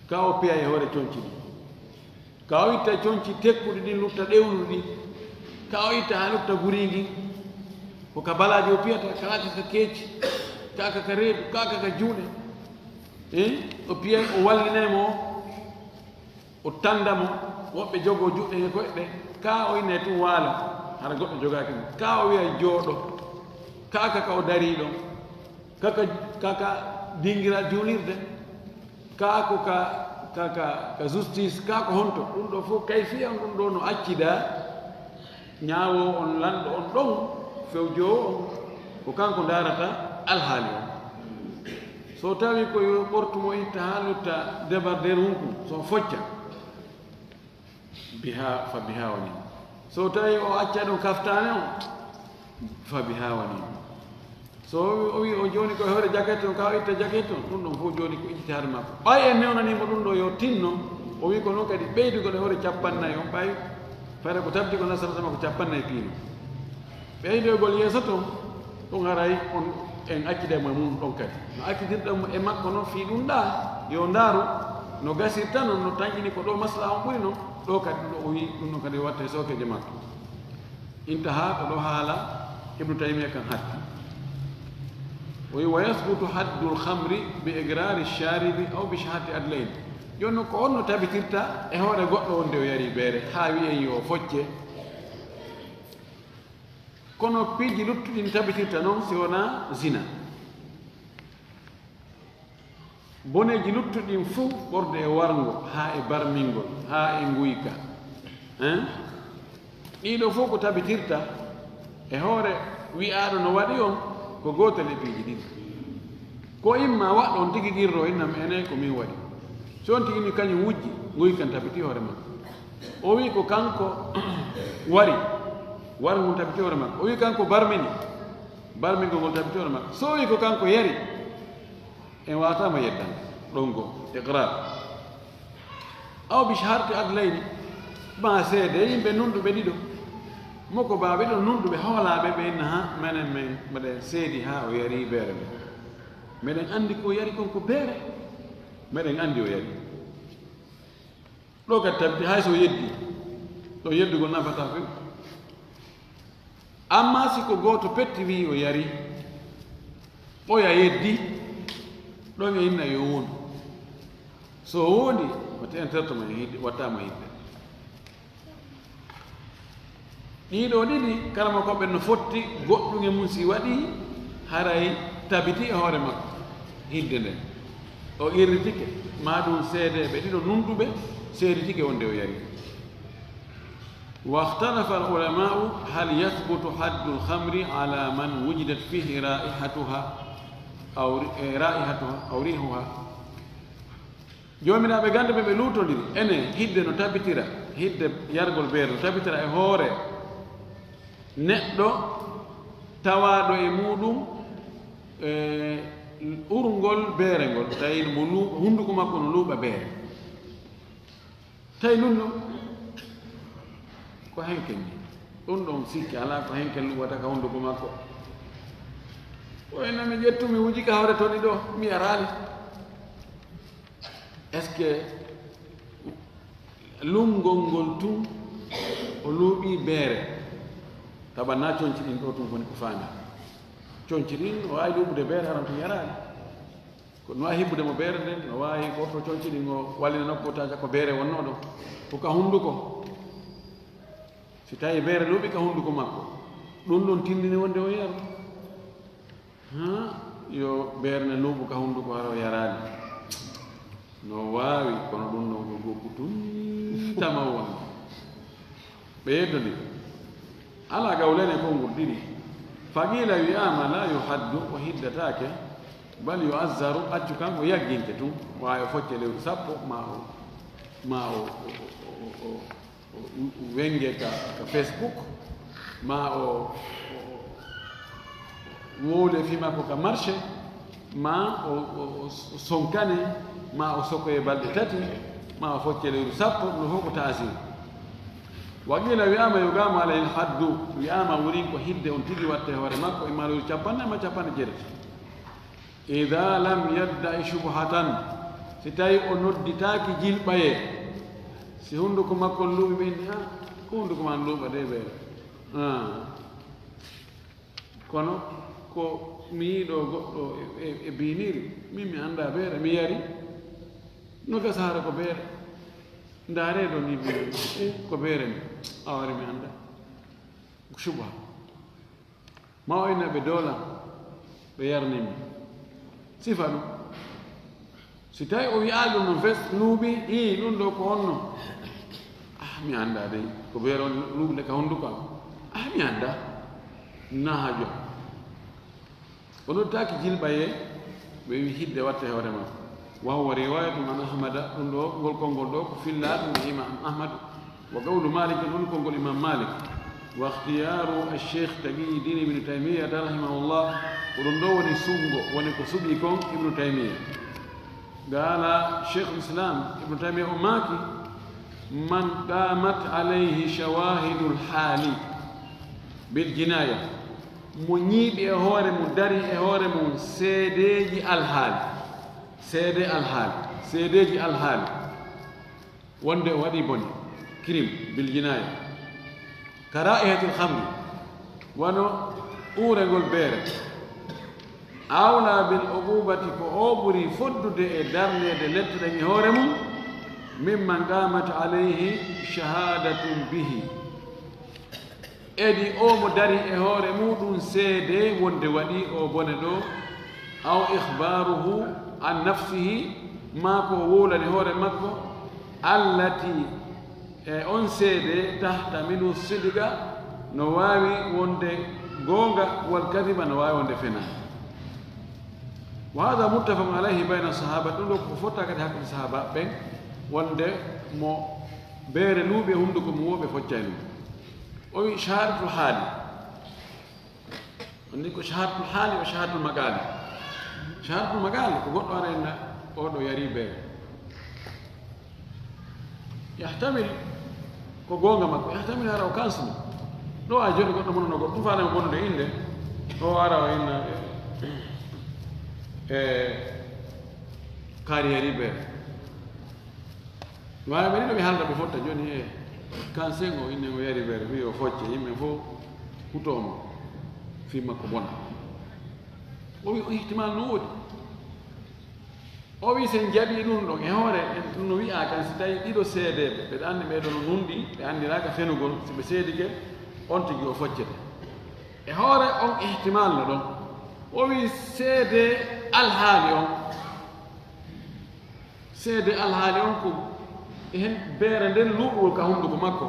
Ka o piya e hoore conci ɗi. Ka o itta conci tekkuɗi ɗin, lutta ɗewluɗi. Ka o itta haa lutta guriingi. Ko ka balaaji o piyata, kaaka ka keeci, kaaka ka reedu, kaaka ka juuɗe. Eh? O piyay, o wallinay mo, o tanda mo, woɓɓe jogoo juuɗe e koyɗe, ka o ine tun waala, hara goɗɗo jogaaki mo. Ka o wiya jooɗo, kaaka ka o darii ɗon, kaka, kaka dingiral juulirde, ka ko ka, ka, ka, ka justice, ka ko honto, ɗum ɗo fof kayfiya on ɗum ɗo no accida. Ñaawoowo on, lanɗo on ɗon, fewjoowo on, ko kanko ndaarata alhaali on. So tawi ko yo ɓortu mo itta haa lutta débardeur hunkun, so focca, biha, fa biha wa ni'ma. So tawi o acca ɗon kaftaane on, fa biha wa ni'ma. So o wi, o wi o jooni ko e hoore jaket on, ka o itta jaket on, ɗum ɗon fof jooni ko ijtihaad makko. Ɓay en newnanii mo ɗum ɗo yo tinno, o wi ko noon kadi ɓeydugol e hoore cappannayi on, ɓay fayda ko tabiti ko nasara sama ko cappannayi piino. Ɓeydoygol yeeso ton, ɗum haray on en accida mo e mum ɗon kadi. No accidirɗon mo e makko noon fii ɗum ɗaa, yo ndaaru no gasirta noon, no tanƴini ko ɗo maslaha on ɓuri noon, ɗo kadi ɗum ɗo o wi ɗum ɗon kadi watta e sookeeje makko. Intaha ko ɗo haala Ibnu Taymiya kan hatti. O wi, "Wa yasbutu haddul khamri bi iqrari sharibi aw bi shahadati adlayn." Jooni noon ko on no tabitirta e hoore goɗɗo wonde o yari beere, haa wi'en yo focce. Kono piiji luttuɗi no tabitirta noon si wonaa zina. Boneeji luttuɗin fuu ɓorde e warngo, haa e barmingol, haa e nguyka. Hein? Ɗiɗo fof ko tabitirta e hoore wi'aaɗo no waɗi on, ko gootel e piiji ɗiɗi. Ko imma waɗɗo on tigi qirro innam ene ko min waɗi. So on tigi ni kañum wujji, nguykan tabiti hoore makko. O wi ko kanko wari, warngo ngun tabiti hoore makko. O wi kanko barmini, barmingol ngol tabiti hoore makko. So o wi ko kanko yari, en waawata mo yeddande. Ɗon go, iqrar. Aw bi shahadati adlayni, ma seede yimɓe nunɗuɓe ɗiɗo. Mo ko baaɓe ɗiɗo nunɗuɓe hoolaaɓe ɓe inna ha, menen men, mbeɗen seedi ha o yari beere men. Meɗen anndi ko yari kon ko beere. Meɗen anndi o yari. Ɗo kadi tabiti hay so yeddi, ɗo yeddugol nafata few. Amma si ko gooto petti wi'i o yari, ɓoya yeddi, ɗon e inna yo wondu. So wondi, wata en terto mo e hidde, watta mo hidde. Ɗiɗo ɗiɗi, kala mo ko ɓen no fotti, goɗɗum e mum si waɗi, haray tabiti e hoore makko hidde nden. O qirritike, ma ɗum seedeeɓe ɗiɗo nunɗuɓe seeditike wonde o yari. واختلف العلماء هل يثبت حد الخمر على من وجدت فيه رائحتها أو ر-، إيه، رائحتها أو ريحها. Joomiraaɓe gannduɓe ɓe luutondiri, ene hidde no tabitira, hidde yargol beere no tabitira e hoore neɗɗo tawaaɗo e muuɗum, e urngol beere ngol, tawi mo luuɓa, hunnduko makko no luuɓa beere. Tawi ɗum ɗo ko henken ni. Ɗum ɗon sikki alaa ko henken luuɓata ka hunnduko makko. O ina mi ƴettu mi wuji ka hoore toni ɗo, mi yaraali. Est-ce que luumngol ngol tun o luuɓi beere? Tawa na conci ɗin ɗo tun woni ko faami. Conci ɗin o waawi luuɓude beere haran tun yaraali. Ko no a hibbude mo beere nden, no waawi ɓorto conci ɗin o wallina nokku o taca ko beere wonnoo ɗon. Ko ka hunnduko. Si tawi beere luuɓi ka hunnduko makko, ɗum ɗon tindini wonde o yaru. Haa, yo beere ne luuɓu ka hunnduko hara o yaraani. No waawi, kono ɗum ɗon ko goppu tun tama wonde. Ɓe yeddondiri. Alaa gawlene konngol ɗiɗi. Faqiila wi'aama, laa yuhaddu, o hiddataake, bal yu'azzaru, accu kan o yagginke tun, waawi o focce lewru sappo, ma o, ma o, o, o, o, o, o wenge ka, ka Facebook, ma o, o, o wowle fii makko ka marché, ma o, o, o sonkane, ma o sokoye balɗe tati, ma o focce lewru sappo, ɗum fof ko taasir. Wa qiila wi'aama, yogaama alayhi haddu, wi'aama wurin ko hidde on tigi watte hoore makko, imma lewru capanɗe, imma capanɗe jeetati. Ida lam yadda'i shubhatan, si tawi o nodditaaki jilɓayee, si hunnduko makko luuɓi ɓe inni, ah, ko hunnduko man luuɓa de ɓe. Ah. Kono ko mi yiiɗo goɗɗo e, e, e biiniri, min mi anndaa beere, mi yari, no gasa hara ko beere. Ndaaree ɗo ni, mi, eh, ko beere ni, a wari mi anndaa. Ko subha. Ma o ina ɓe doolan, ɓe yarni mi. Sifa ɗum. Si tawi o wi'aali ɗum noon fes, luuɓi, ii, ɗum ɗo ko honno? Ah, mi anndaa dey, ko beere on luuɓi nde ka hunnduko am. Ah, mi anndaa. Na haajo. O noddaaki jilɓayee, ɓe wi hidde watte hoore makko. Wa huwa riwayatun an Ahmada, ɗum ɗo, ngol konngol ɗo ko fillaa ɗum e Imam Ahmad. Wa qawlu Malik, ɗum konngol Imam Malik. Wa ikhtiyaru Cheikh Taqiyuddin Ibn Taymiyyah rahimahullah, ko ɗum ɗo woni suɓngo, woni ko suɓi kon Ibn Taymiyyah. Qala Cheikhul Islam Ibn Taymiyyah o maaki, man qamat alayhi shawahidul hali bil jinaya, mo ñiiɓi e hoore mum, dari e hoore mum seedeeji alhaali, seede alhaali, seedeeji alhaali. Wonde o waɗi bone, crime, bil jinaya. Ka ra'ihatil khamri, wano uurengol beere. Awla bil uqubati, ko o ɓuri foddude e darneede lette ɗen e hoore mum, mimman qamat alayhi shahadatun bihi. Edi o mo dari e hoore muɗum seede wonde waɗi o bone ɗo, aw ikhbaruhu an nafsihi, maa ko o wowlani hoore makko, allati, e on seede, tahtamilu sidqa, no waawi wonde goonga, wal kadiba, no waawi wonde fenaande. Wa hada muttafaqun alayhi bayna sahaba, ɗum ɗo ko fotta kadi hakkunde sahaba ɓen, wonde mo beere luuɓi e hunnduko mum wo ɓe foccay ɗum. O wi shahadatul haali. On ni ko shahadatul haali, o shahadatul maqaali. Shahadatul maqaali ko goɗɗo ara inna oɗo yari beere. Yahtamil ko goonga makko, yahtamil hara o kansini. Ɗo a joni goɗɗo monono goɗɗo, ɗum faale mo bonude innde. O ara o inna e, e kaari yari beere. Waawi ɓe ɗiɗo ɓe haalda ɓe fotta jooni e kansen o inne o yari beere, wi'i o focce, yimɓe fof hutoomo fii makko bona. O wi'i o ihtimal no woodi. O wi'i sen jaɓii ɗum ɗon e hoore, en ɗum no wi'aa kan si tawi ɗiɗo seedeeɓe, ɓe anndi ɓee ɗoo no nunɗi, ɓe anndiraaka fenugol, si ɓe seedike, on tigi o foccete. E hoore on ihtimal no ɗon. O wi'i seede alhaali on. Seede alhaali on ko e hen beere nden luuɓugol ka hunnduko makko.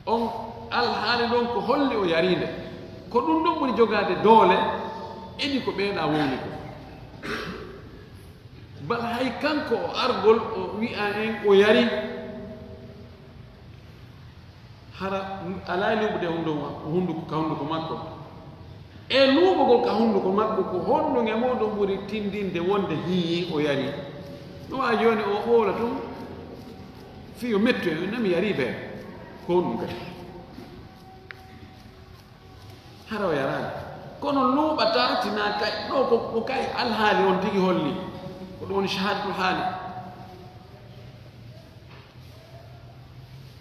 On alhaali ɗon ko holli o yariinde. Ko ɗum ɗon ɓuri jogaade doole, edi ko ɓeeɗa wowli ko. Bal hay kanko o argol o wi'a en o yari. Hara alaa e luuɓude hunndu-, hunnduko, ka hunnduko makko. E luuɓugol ka hunnduko makko, ko honɗum e muɗum ɓuri tindinde wonde hiyi o yari? No waawi jooni o ɓoola tun fii yo mettu en, nami yari bee. Ko honɗum kadi? Hara o yaraani. Kono luuɓataa tinaa kay, ɗo ko, ko kay alhaali on tigi holli. Ko ɗum woni shahadatul haali.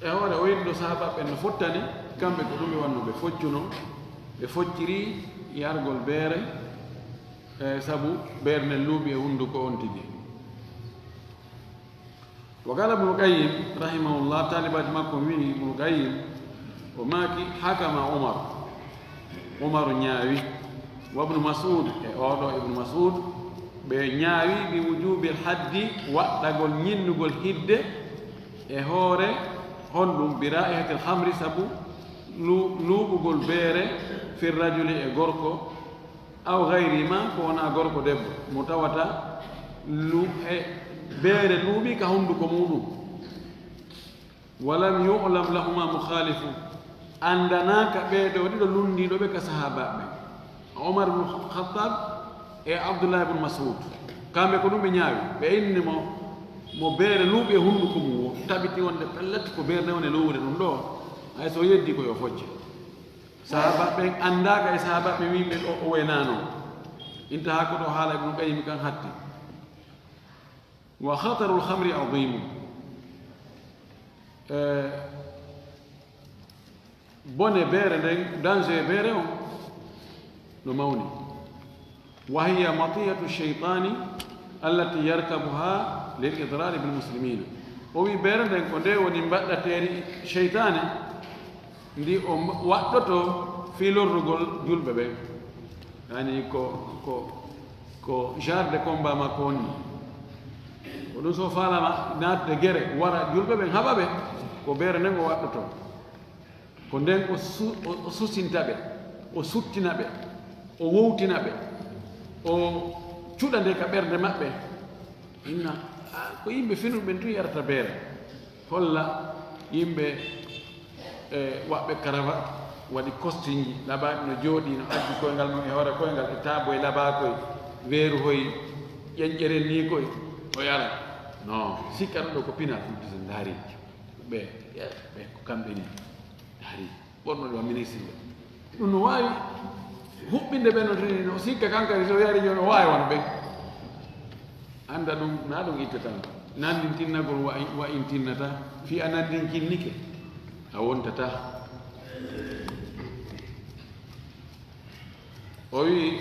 E hoore o wiɗo sahaaba ɓen no fottani, kamɓe ko ɗum e wanno ɓe foccuno, ɓe focciri yargol beere, e sabu beere nden luuɓi e hunnduko on tigi. Wa qala Ibnul Qayyim rahimahullah, taalibaajo makko wi'i Ibnul Qayyim, o maaki, hakama Umar. Umaru ñaawi, wa Ibnu Mas'ud, e oɗo Ibnu Mas'ud, ɓe ñaawi bi wujubil haddi, waɗɗagol ñinnugol hidde e hoore honɗum, bi ra'ihatil khamri, sabu lu-, luuɓugol beere, fir rajuli, e gorko, aw gayri ma, ko wona gorko debbo, mo tawata lu-, e beere luuɓi ka hunnduko muɗum. Walam yu'lam lahuma mukhalifu. Anndanaaka ɓee ɗoo ɗiɗo lunndiiɗo ɓe ka sahaabaaɓe ɓen. Omar ibn Khattab e Abdullah ibn Mas'ud. Kamɓe ko ɗum ɓe ñaawi. Ɓe inni mo, mo beere luuɓi e hunnduko mum o, tabiti wonde pellet ko beere nde woni luuwude ɗum ɗoo. Hay so yeddi ko yo focce. Sahaabaaɓe ɓen anndaaka e sahaabaaɓe ɓen wi'i ɓe o, o waynaano. Intaha ko ɗo haala Ibn Qayyim kan hatti. Wa khatarul khamri azimun. Eh, Bone beere nden, danger beere on no mawni. Wa hiya matiyatu shaytani allati yarkabuha lil idrari bil muslimina. O wi beere nden ko nde woni mbaɗɗateeri sheytaane ndi o waɗɗoto fii lorrugol julɓe ɓen. Yani ko, ko, ko genre de combat makko wonni. Ko ɗum so faalama naatde gere wara julɓe ɓen haɓa ɓe, ko beere nden o waɗɗoto. Ko nden o su-, o, o susinta ɓe, o suttina ɓe, o wowtina ɓe, o cuɗa nde ka ɓernde maɓɓe. Inna, a, ko yimɓe finuɓe ɓen tun yarata beere. Holla yimɓe, e, waɓɓe karawa, waɗi kostinji, labaaɗi no jooɗi, no addi koyngal mum e hoore koyngal, e taabo e labaakoy, weeru hoy, ƴenƴerel ni koy, o yara. Non, sikka ɗum ɗo ko pinal, ɗum tisen ndaari. Ɓe, ɓe ko kamɓe ni. Hari, ɓorno ɗo ministre ɓe. Ɗum no waawi huɓɓinde ɓe no tini, no sikka kan kadi so yari jooni o waawi wano ɓen. Annda ɗum, na ɗum ittata. Nanndintinnagol wa-, wa'intinnata. Fii a nanndinkinnike, a wontata. O wi,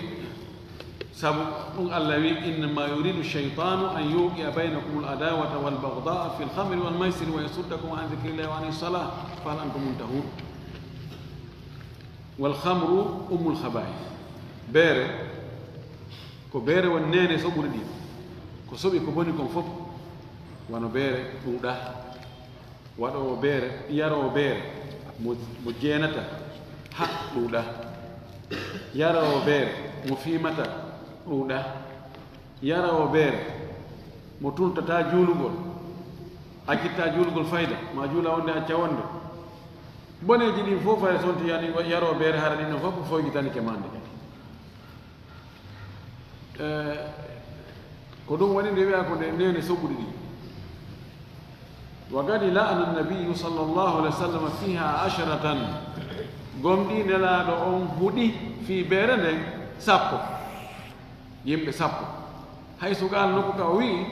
sabu ɗum Allah wi, "Innama yuridu shaytanu an yuqi'a baynakum al adawata wal baghdha fi al khamri wal maisiri wa yasuddakum an dhikrillahi wa anis salah, fa hal antum muntahun?" Wal khamru ummul khaba'ith. Beere, ko beere woni neene soɓuɗi ɗi. Ko soɓi ko boni kon fof, wano beere ɗuuɗa. Waɗoowo beere, yaroowo beere, mo, mo jeenata, ha ɗuuɗa. Yaroowo beere, mo fiimata, ɗuuɗa. Yaroowo beere, mo tultata juulugol, accitta juulugol fayda, ma juula wonde, acca wonde. Boneeji ɗin fof fay sonti yani yaroowo beere, hara ɗin ɗon fof foygitanike ma nde. Eh, ko ɗum woni nde wiya ko nde neene soɓuɗi ɗi. Wa kadi la'ana nabiyu sallallahu alaihi wasallam fiha asharatan. Gomɗi Nelaaɗo on huɗi fii beere nden sappo. Yimɓe sappo. Haysu qaala nokku ka o wi'i,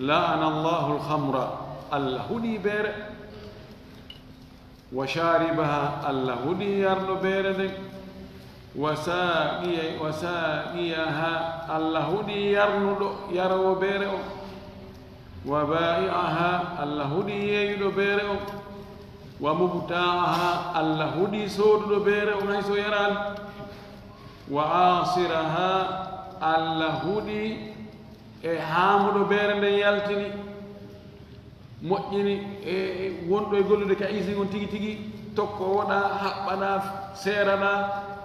"La'ana Allahu al-khamra." Allah huɗi beere. Wa sharibaha, Allah huɗi yarɗo beere nden. Wa saaqiya-, wa saaqiyaha, Allah huɗi yarnuɗo, yaroowo beere on. Wa baa'i'aha, Allah huɗi yeeyuɗo beere on. Wa mubta'aha, Allah huɗi sooduɗo beere on hay so yaraali. Wa asiraha, Allah huɗi e haamuɗo beere nden yaltini. Moƴƴini e, e wonɗo e gollude ka usine on tigi tigi, tokko woɗa, haɓɓaɗa, seeraɗa,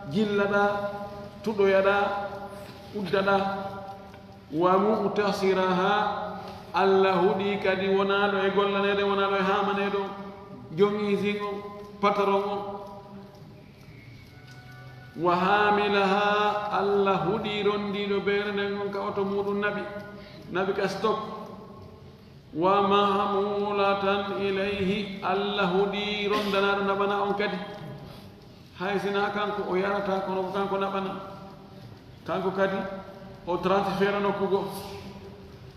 jillaɗa, tuɗoyaɗa, uddaɗa. Wa mu'tasiraha, Allah huɗi kadi wonaaɗo e gollaneede, wonaaɗo e haamaneede on, joom usine on, patron on. Wa hamilaha, Allah huɗi rondiiɗo beere nden on ka oto muuɗum naɓi, naɓi ka stock. Wa mahmulatan ilayhi, Allah huɗi rondanaaɗo naɓana on kadi. Hay sinaa kanko o yarata, kono ko kanko naɓana. Kanko kadi o transfert nokku goo.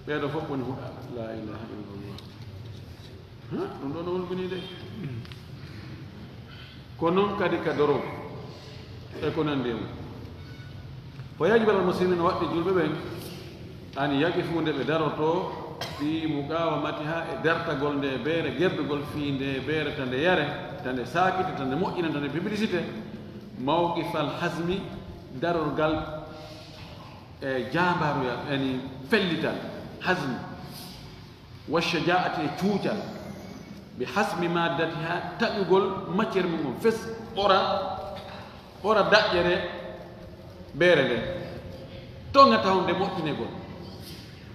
Ɓeeɗo fof woni huɗa. La ilaha illallah. Ha? Ɗum ɗo no wulbini de. Ko noon kadi ka doro e ko nandi e mum. Ko yajibu alal muslimina, waɗde julɓe ɓen, an yaqifu, nde ɓe daroto, fi muqawamatiha, e dartagol nde beere, gerdugol fii nde beere, ta nde yare, ta nde saakita, ta nde moƴƴina, ta nde publicité, mawqifal hazmi, darorgal e jaambaaruyal, yani fellital, hazmi. Wa shajaa'ati, e cuucal, bi hasmi maddatiha, taƴugol matière mum on fes, ɓora, ɓora daƴƴere beere nden. Toŋa tawnde moƴƴinegol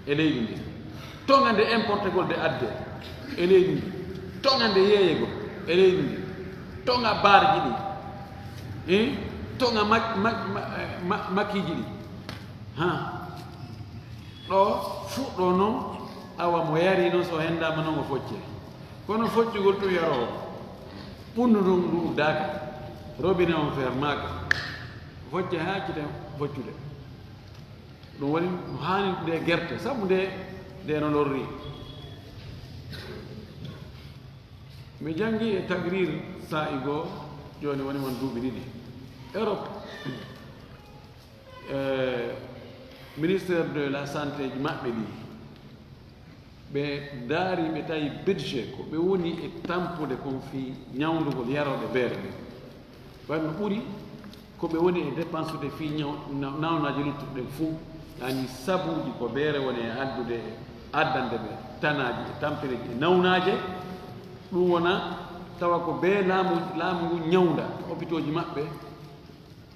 e leydi ndi, toŋa nde importegol de adde e leydi ndi, toŋa nde yeeyegol e leydi ndi, toŋa barji ɗi, eh, toŋa ma-, ma-, ma-, ma-, makiiji ɗi. Ha. Ɗo fuɗɗo noon, awa mo yari noon, so hendaama noon o focce. Kono foccugol tun yaroowo, ɓundu ndun ndu uddaaka, robinet on fermaaka, focce haa accite foccude. Ɗum woni no haani nde gerte, sabu nde, nde no lorri. Mi janngi e taqrir saa'i goo, Jooni woni won duuɓi ɗiɗi. Europe, eh, ministère de la santé ji maɓɓe ɗi, ɓe ndaari, ɓe tawi budget ko ɓe woni e tampude kon fii ñawndugol yarooɓe beere ɓen. Wano ɓuri ko ɓe woni e dépensude fii ñaw-, na-, nawnaaji luttuɗi ɗin fuu, yaani sabuuji ko beere woni e addude, e addande ɓe tanaaji e tampereeji e nawnaaje, ɗum wona tawa ko bee laamu, laamu ngun ñawnda hopitooji maɓɓe,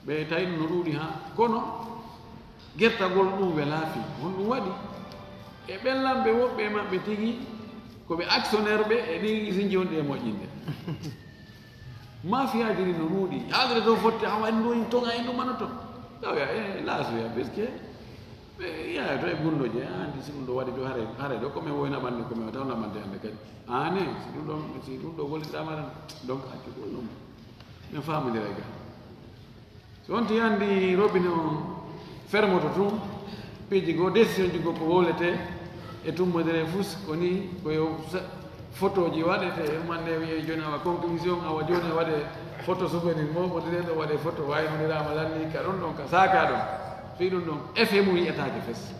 ɓe tawi ɗum no ɗuuɗi haa. Kono gertagol ɗum welaa fii. Honɗum waɗi? E ɓen lamɓe woɓɓe e maɓɓe tigi ko ɓe actionnaire ɓe e ɗin isinji wonɗi e moƴƴinde. Mafiyaaji ɗin no ɗuuɗi. Haalde to fotte, hawa en ɗo en toŋa en ɗum manoto. Tawa ya, eh, laasoya, parce que ɓe yaaya to e gunndooje, ah, anndi si ɗum ɗo waɗi ɗo, haray, haray ɗo ko men woyna ɓannde, ko men taw naɓante hannde kadi. Aane, si ɗum ɗon, si ɗum ɗo gollirɗaama tan, donc, accu ɗum ɗum. Men faamondiray ga. So on tigi anndi robinet on fermoto tun, piiji goo, décision ji goo ko wowletee e tummbondire fus, ko nii, ko yo sa-, photo ji waɗetee, e umannde wi'ee jooni awa conclusion, awa jooni waɗee photo souvenir, mooɓondire ɗo waɗee photo, waynondiraama lanni ka ɗon ɗon, ka saaka ɗon. Fii ɗum ɗon, effet mum yi'etaake fes.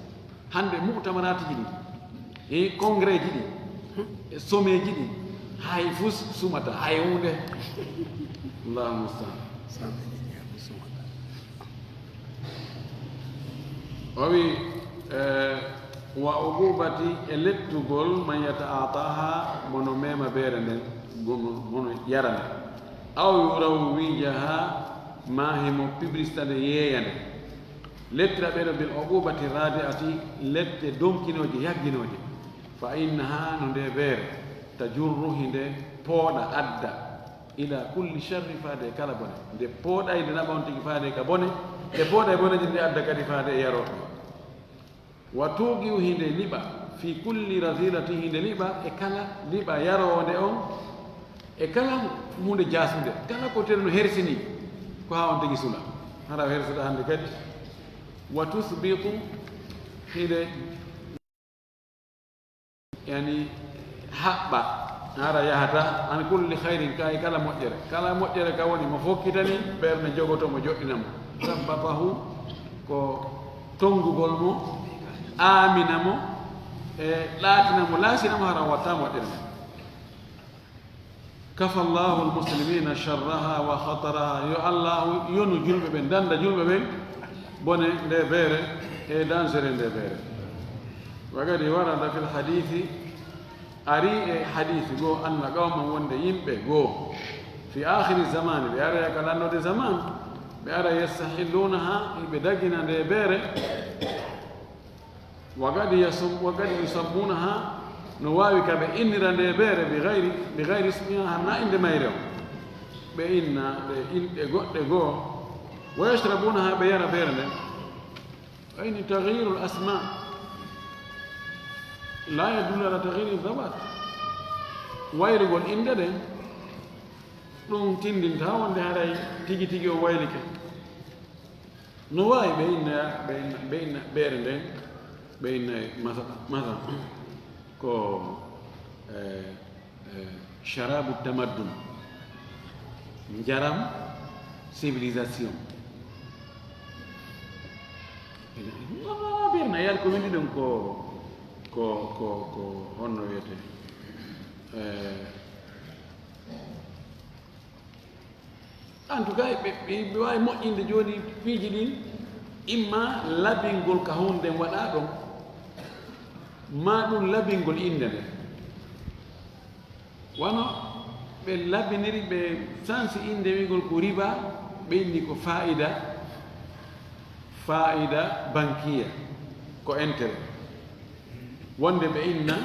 Hannde mu'tamaraatiji ɗi, e congrès ji ɗi, e sommet ji ɗi, hay fus sumata, hay huunde. Allahu musta'an. O wi, eh, wa uqubati, e lettugol, man yata'ataha, mono mema beere nden, mono, mono yara nde. Aw yurawwijaha, ma himo publicité nde yeeya nde. Lettira ɓe ɗo bil uqubati radi'ati, lette donkinooje, yagginooje. Fa innaha, no nde beere, tajurru, hinde pooɗa, adda, ila kulli sharri, faade e kala bone. Nde pooɗay, nde naɓa on tigi faade ka bone, nde pooɗay boneji, nde adda kadi faade e yarooɓe. Wa tuqi'u, hinde liɓa, fi kulli razilati, hinde liɓa e kala liɓa yaroonde on, e kala huunde jaasude, kala ko teno no hersini, ko haa on tigi sula. Hara o hersata hannde kadi. Wa tusbiqu, hinde, yani, haɓɓa, hara yahata, an kulli khairin, ka e kala moƴƴere. Kala moƴƴere ka woni mo fokkitani, ɓernde jogoto mo, joɗɗina mo. Sabbatahu, ko tonngugol mo, aamina mo, e laatina mo, laasina mo, hara watta moƴƴere mo. Kafa Allahu al-muslimina sharraha wa khataraha. Yo Allahu yonu julɓe ɓen, danda julɓe ɓen bone nde beere e danger nde beere. Wa qad warada fil hadithi, ari e hadithi goo, anna qawman, wonde yimɓe goo, fi akhiri zamani, ɓe ara ka lannode zaman, ɓe ara yastahillunaha, hiɓe dagina nde beere. Wa qad yasum-, wa qad yusammunaha, no waawi ka ɓe innira nde beere, bi ghayri, bi ghayri ismiha, hara na innde mayre on. Ɓe inna ɗe inɗe goɗɗe goo. Wa yashrabunaha, ɓe yara beere nden. Ayni taghyirul asma la yadullu ala taghyiri dhawat. Wayrugol innde ɗen, ɗum tindinta wonde haray tigi tigi o waylike. No waawi ɓe inna, ɓe inna, ɓe inna beere nden, ɓe inna masa-, masa-, ko, eh, eh, sharabu tamaddun, njaram civilisation. Ene, non, non, non, beere na yaari ko windi ɗum ko, ko, ko, ko honno wiyetee? Eh, En tout cas, ɓe, ɓe, ɓe waawi moƴƴinde jooni piiji ɗin, imma labingol ka huunde nden waɗaa ɗon, maa ɗum labingol innde nden. Wano ɓe labiniri, ɓe sansi innde wi'ugol ko riba, ɓe inni ko faa'ida, faa'ida bankiya, ko intérêt. Wonde ɓe inna,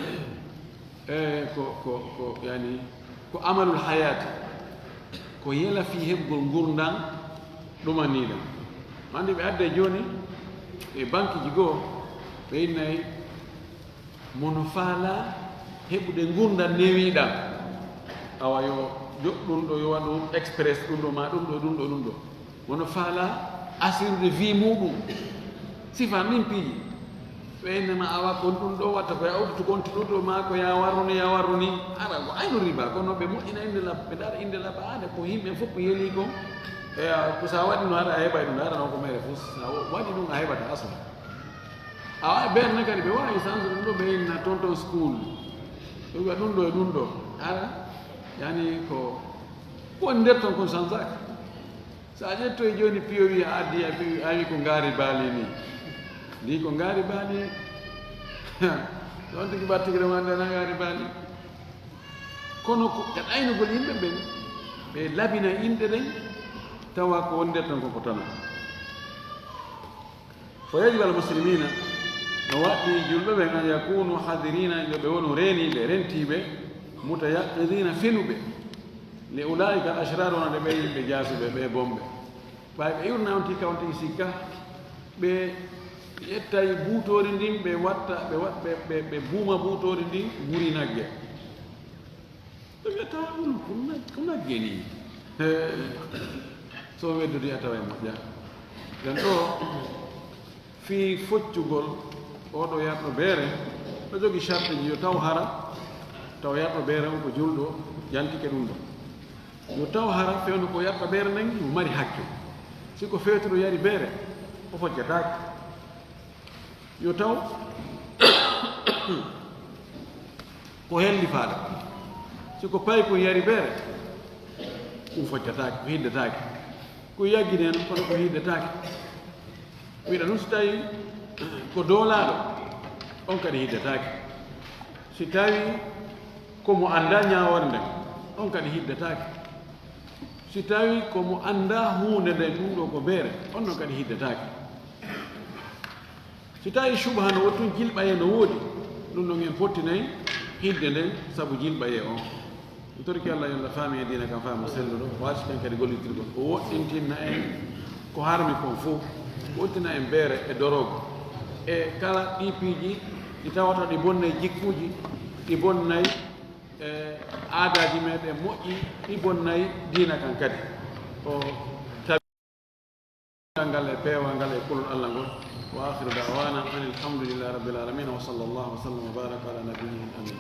eh, ko, ko, ko, yani, ko amalul hayaati, ko yela fii heɓgol ngurndan ɗumaniiɗan. Hannde ɓe adday jooni e bankiji goo, ɓe innay mo no faalaa heɓude ngurndan newiiɗan. Awa yo joɗɗun ɗo, yo waɗu express ɗum ɗo, maa ɗum ɗo, ɗum ɗo, ɗum ɗo. Wono faalaa assurude vie muuɗum. Sifa min piiji. Ɓe Ɓe innama awa kon ɗum ɗo watta ko ya udditu konti ɗum ɗo ma ko ya warru ni, ya warru ni. Ara ko aynu riba, kono ɓe moƴƴina innde lab, ɓe ndaara innde lab, aade ko yimɓe fof ko yeli kon. E, a, ko sa waɗi no ara a heɓay ɗum, ara no ko mere fof. Sa wa-, waɗi ɗum a heɓata asla. Awa ɓen ne kadi ɓe wawi sansude ɗum ɗo ɓe inna tonton school. Ɓe wiya ɗum ɗo e ɗum ɗo. Ara, yani ko, ko woni nder ton kon sansaka. Sa ƴettoy joni piyowi a addi a piyowi a wi ko ngaari baali ni. Ndi ko ngaari baali. Ɗon tigi ɓattigi ɗo wande na ngaari baali. Kono ko e aynugol yimɓe ɓen, ɓe labina inɗe ɗen, tawa ko wonde tan koko tana. Fa yajibu al muslimina, no waɗɗi julɓe ɓen an yakunu hadirina, yo ɓe wonu reeniiɓe, rentiiɓe, mutayaqidina, fenuɓe, li ulaika al ashrar, wonande ɓe yimɓe jaasuɓe, ɓe bomɓe. Ɓay ɓe iwrina on ti kawti sikka, ɓe ƴettay buutoori ndin, ɓe watta, ɓe wa-, ɓe, ɓe, ɓe buuma buutoori ndin, guri nagge. Ɓe wiyata, "Ɗum ko nag-, ko nagge ni." He, so weddudi a tawa e moƴƴa. Nden ɗo, fii foccugol oɗo yarɗo beere, no jogi sharɗeeji, yo taw hara, taw yarɗo beere on ko julɗo, yantike ɗum ɗo. Yo taw hara fewndo ko yarɗo beere nden, mo mari hakke. Si ko fewtuɗo yari beere, o foccataake. Yo taw ko hellifaaɗo. Si ko paykun yari beere, ɗum foccataake, ko hiddetaake. Ko yaggine en, kono ko hiddetaake. Wiɗa ɗum, si tawi ko doolaaɗo, on kadi hiddetaake. Si tawi ko mo anndaa ñaawoore nden, on kadi hiddetaake. Si tawi ko mo anndaa huunde nden, ɗum ɗo ko beere, on non kadi hiddetaake. Si tawi subha no wottun jilɓayee no woodi, ɗum ɗon en pottinay hidde nden sabu jilɓayee on. Mi torki Allah yo Allah faami e diina kan faamu selluɗo, o arsi kan kadi gollitirgol. O woɗɗintinna en ko harmi kon fof, o woɗɗintina en beere e dorogo. E kala ɗi piiji ɗi tawata ɗi bonnay jikkuuji, ɗi bonnay, e, aadaaji meɗen moƴƴi, ɗi bonnay diina kan kadi. O tawi ngal e peewal ngal e kulol Allah ngol. Wa akhiru da'wana anil hamdulillahi rabbil alamin. Wa sallallahu wa sallam wa baraka ala nabiyyina amin.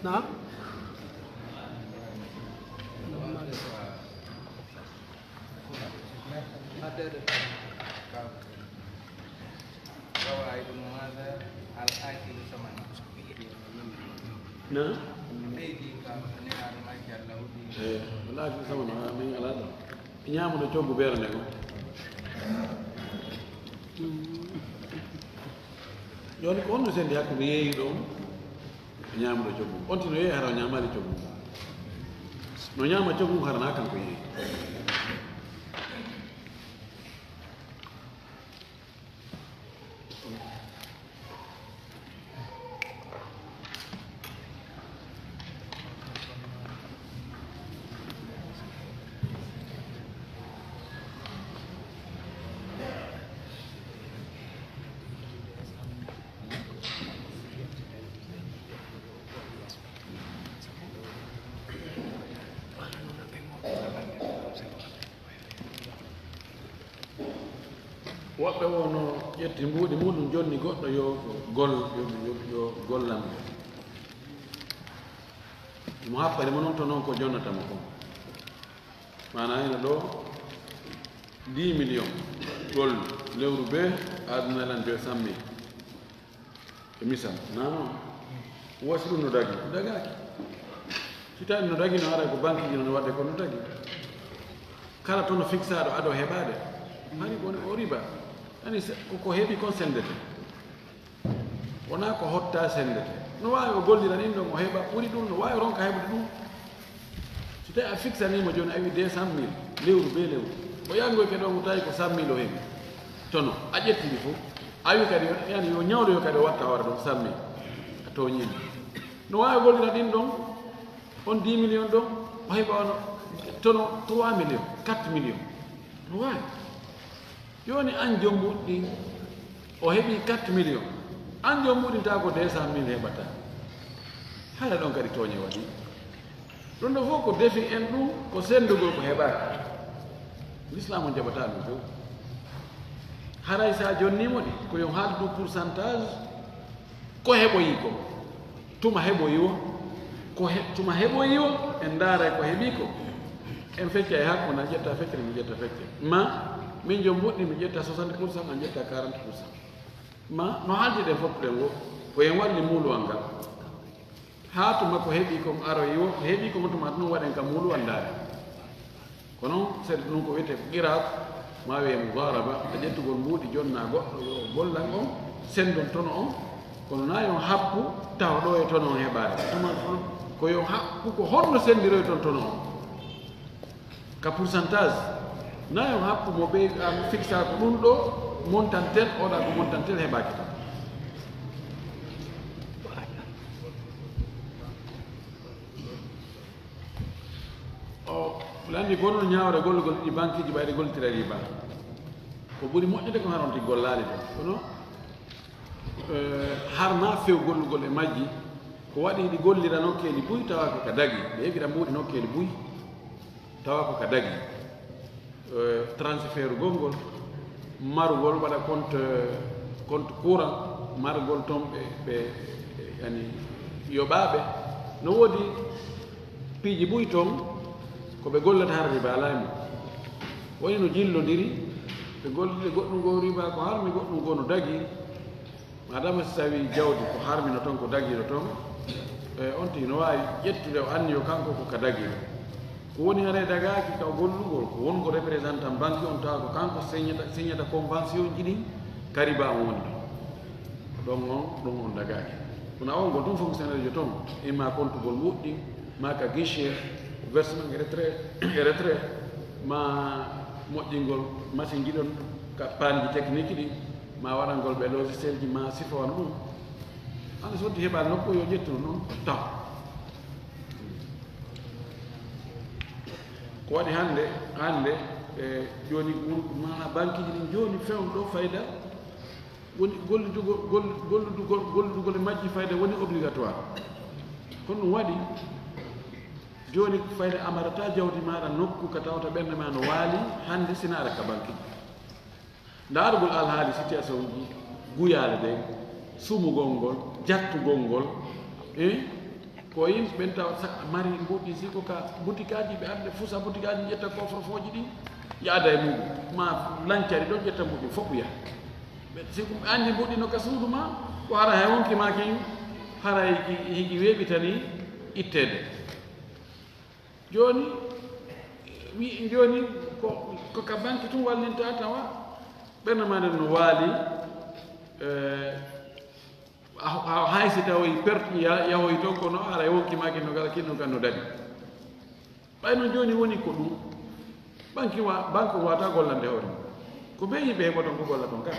Naam. Naam. Eh, wala ki sama na min ala da. Ñaamuɗo coggu beere nde ko. Jooni ko honno sendi hakkunde yeeyiiɗo on e ñaamuɗo coggu? On tino yeeyi hara o ñaamaali coggu. No ñaama coggu hara na kanko yeeyi. Woɓɓe wo no ƴetti mbuuɗi muɗum jonni goɗɗo yo gol-, yo, yo, yo gollan ɓe. Mo happani mo noon to noon ko jonnata mo kon. Maanaa ina ɗo dix millions gol lewru bee aduna lan deux cent mille. E misal, naa noon? Wasi ɗum no dagi, ɗum dagaaki. Si tawi no dagi, no ara ko banque ji no waɗde ko no dagi. Kala tono fiksaaɗo ado heɓaade, hari ko o riba. Ani se-, ko, ko heɓi kon senndete. Wonaa ko hotta senndete. No waawi o gollira ɗin ɗon, o heɓa ɓuri ɗum, no waawi ronka heɓude ɗum. Si tawi a fiksanii mo jooni, a wi deux cent mille lewru bee lewru, o yanngoyke ɗon, o tawi ko cent mille o heɓi. Tono, a ƴetti ɗi fof. A wi kadi, yani, yo ñawdoyo kadi o watta hoore ɗon cent mille. A tooñii mo. No waawi gollira ɗin ɗon, on dix millions ɗon, o heɓa on tono trois millions, quatre millions. No waawi. Jooni an joom mbuuɗi ɗin, o heɓii quatre millions. An joom mbuuɗi ɗin tawa ko deux cent mille heɓata. Hara ɗon kadi tooñe waɗi. Ɗum ɗo fof ko defi en ɗum, ko senndugol ko heɓaaki. L'islam o jaɓataa ɗum few. Haray so a jonniimo ɗi, ko yo haaldu pourcentage ko heɓoyi ko. Tuma heɓoyi o, ko he-, tuma heɓoyi o, en ndaaray ko heɓi ko. En fecca e hakkunde, a ƴetta feccere, mi ƴetta feccere. Ma, min jom mbuɗɗi, mi ƴetta soixante pour cent, a ƴetta quarante pour cent. Ma, no haaldi ɗen fof ɗen wo, ko en walli muuluwal ngal. Haa tuma ko heɓi kon aroyi wo, ko heɓi kon tuma ɗum waɗen ka muuluwal ndaare. Kono seeɗa ɗum ko wiyetee ko qiraat, ma wiyee mudaaraba, a ƴettugol mbuuɗi jonnaa goɗɗo yo gollan on, senndon tono on, kono na yo happu tawa ɗo e tono on heɓaade. Tuma kono ko yo happu ko honno senndiroyton tono on. Ka pourcentage, na yo happu mo ɓe an fixa ko ɗum ɗo montant tel, oɗa ko montant tel heɓaaki tan. O lanndi ko noon ñaawre gollugol ɗi banqueji ɓayde gollitira riba. Ko ɓuri moƴƴude ko haronti gollaali ɗo. Kono, eh, har ma few gollugol e majji, ko waɗi ɗi gollira nokkeeli buy tawa ko ka dagi. Ɓe heɓira mbuuɗi nokkeeli buy tawa ko ka dagi. Eh, transfert gol ngol, marugol waɗa compte, compte courant, marugol toon ɓe, ɓe, yani, yoɓaaɓe. No woodi piiji buy toon ko ɓe gollata har riba alaa e mum. Woni no jillondiri, ɓe gollida goɗɗum ngoo riba ko harmi, goɗɗum ngoo no dagi. Madama si tawi jawdi ko harmino toon, ko dagiino toon, e on tigi no waawi ƴettude o anniyo kanko ko ka dagiino. Ko woni hare dagaaki ka gollugol, ko wongo représentant banque on tawa ko kanko signata, signata convention ji ɗin, ka riba on woni ɗon. Ko ɗon on, ɗon on dagaaki. Kono a on ngol tun fonctionnaire jo toon, imma compte gol wuɗɗi, ma ka guichet, versement e retrait, e retrait, ma moƴƴingol machine ji ɗon, ka panneji technique ɗi, ma waɗangol ɓe logiciel ji, ma sifowan ɗum. Hande so wonti heɓaani nokku yo ƴettu ɗum taw. Ko waɗi hande, hande, e jooni won, ma banque ji ɗin jooni fewndo ɗo fayda, woni gollidugol, goll-, gollidugol, gollidugol e majji fayda woni obligatoire. Kono ɗum waɗi jooni fayda amarata jawdi maɗa nokku ka tawta ɓernde ma no waali hande sina ara ka banque ji. Ndaarugol alhaali situation ji guyaale ɗen, sumugol ngol, jattugol ngol, eh? Ko yimɓe ɓen tawa sa-, mari mbuuɗi si ko ka butikaaji ɓe arde fusa butikaaji ƴetta coffre-fort ji ɗin, yaada e muɗum. Ma lancari ɗon ƴetta mbuuɗi fof yaha. Ɓe, si ko ɓe anndi mbuuɗi no ka suudu ma, ko hara hay wonki ma kin, hara hiki, hiki weeɓitani itteede. Jooni, wi-, jooni ko, ko ka banque tun wallinta tawa, ɓernde ma nden no waali, eh, a, a, hay si tawoyi perte ya-, yahoyi toon, kono haray wonki ma kin no gara, kin no kan no daɗi. Ɓay noon jooni woni ko ɗum, banque wa-, banque wata gollande hoore mum. Ko ɓe yimɓe heɓoton ko golla toon ka.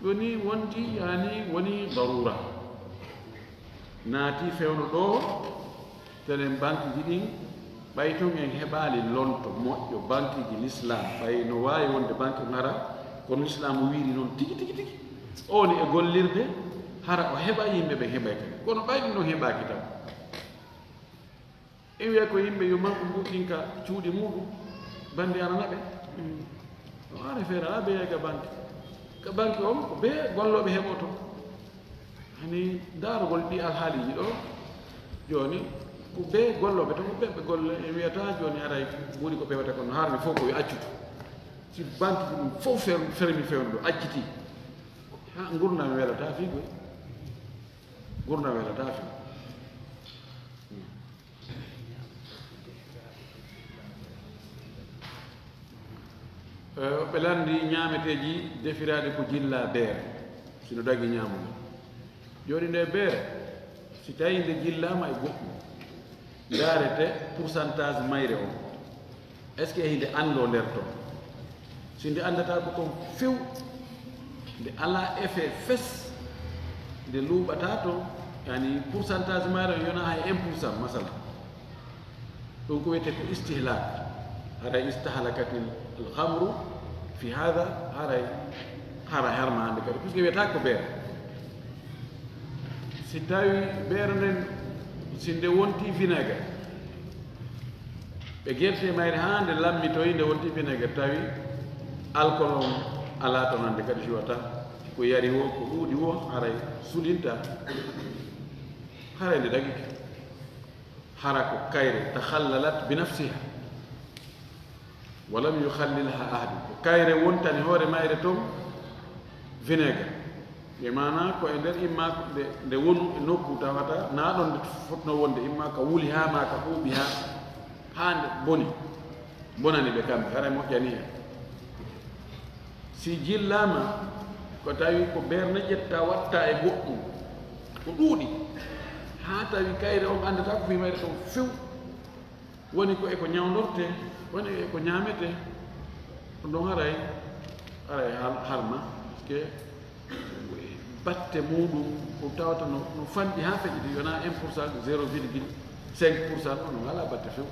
Ɗoni wondi, yani woni darura. Naati fewno ɗo, telen banque ji ɗin, ɓay tun en heɓaali lonto moƴƴo banque ji l'islam, ɓay no waawi wonde banque ngara, kono l'islam wiiri noon tigi, tigi, tigi. O woni e gollirde, hara o heɓa yimɓe ɓe heɓay kadi. Kono ɓay ɗum ɗon heɓaaki tan. E wiya ko yimɓe yo manque mbuuɗin ka cuuɗi muɗum, bandi arana ɓe. Mm. O are feere ala beye ka banque. Ka banque on, ko be gollooɓe heɓoto. Hani daarugol ɗi alhaaliiji ɗo, jooni, ko be gollooɓe to, ko ɓe ɓe golle, e wiyata jooni haray mbuuɗi ko ɓe wata kono harmi fof ko yo accutu. Si banque ɗum fof fer-, fermi fewndo ɗo, acciti. Ha, ngurndan welata fii goy. Ngurndan welata fii. Eh, ɓe lanndi ñaameteeji defiraaɗi ko jilla beere, sino dagi ñaamugo. Jooni nde beere, si tawi nde jillaama e goɗɗum, ndaarete pourcentage mayre on. Est-ce que hinde anndo nder ton? Si nde anndata ko ton few, nde ala effet fes, nde luuɓata ton, yani pourcentage mayre on yona hay un pour cent, masala. Ɗum ko wiyetee ko istihlak. Haray istahlakatil khamru fi hada, haray hara harma hande kadi. Puisque wiyata ko beere. Si tawi beere nden, si nde wonti vinaigre, Ɓe gerti e mayre haa nde lammitoyi, nde wonti vinaigre, tawi alcool on alaa ton hannde kadi, siwata ko yari wo, ko ɗuuɗi wo, haray sulinta, haray nde dagike. Hara ko kayre, takhallalat bi nafsiha, wa lam yukhallilha ahadun. Ko kayre wontani hoore mayre ton vinaigre. E maana ko e nder imma nde, nde wonu e nokku tawata na ɗon nde fotno wonde, imma ka wuli haa ma ka ɓuuɓi haa, haa nde boni, bonani ɓe kamɓe, haray moƴƴani en. Si jillaama, ko tawi ko berne ƴetta watta e goɗɗum, ko ɗuuɗi, haa tawi kayre on anndata ko fii mayre ton few, woni ko e ko ñawndorte, woni e ko ñaamete, ko ɗon haray, haray har-, harma, ke batte muɗum ko tawata no, no fanɗi haa feƴƴiti, yona un pour cent, zéro virgule cinq pour cent, ɗon no alaa batte few.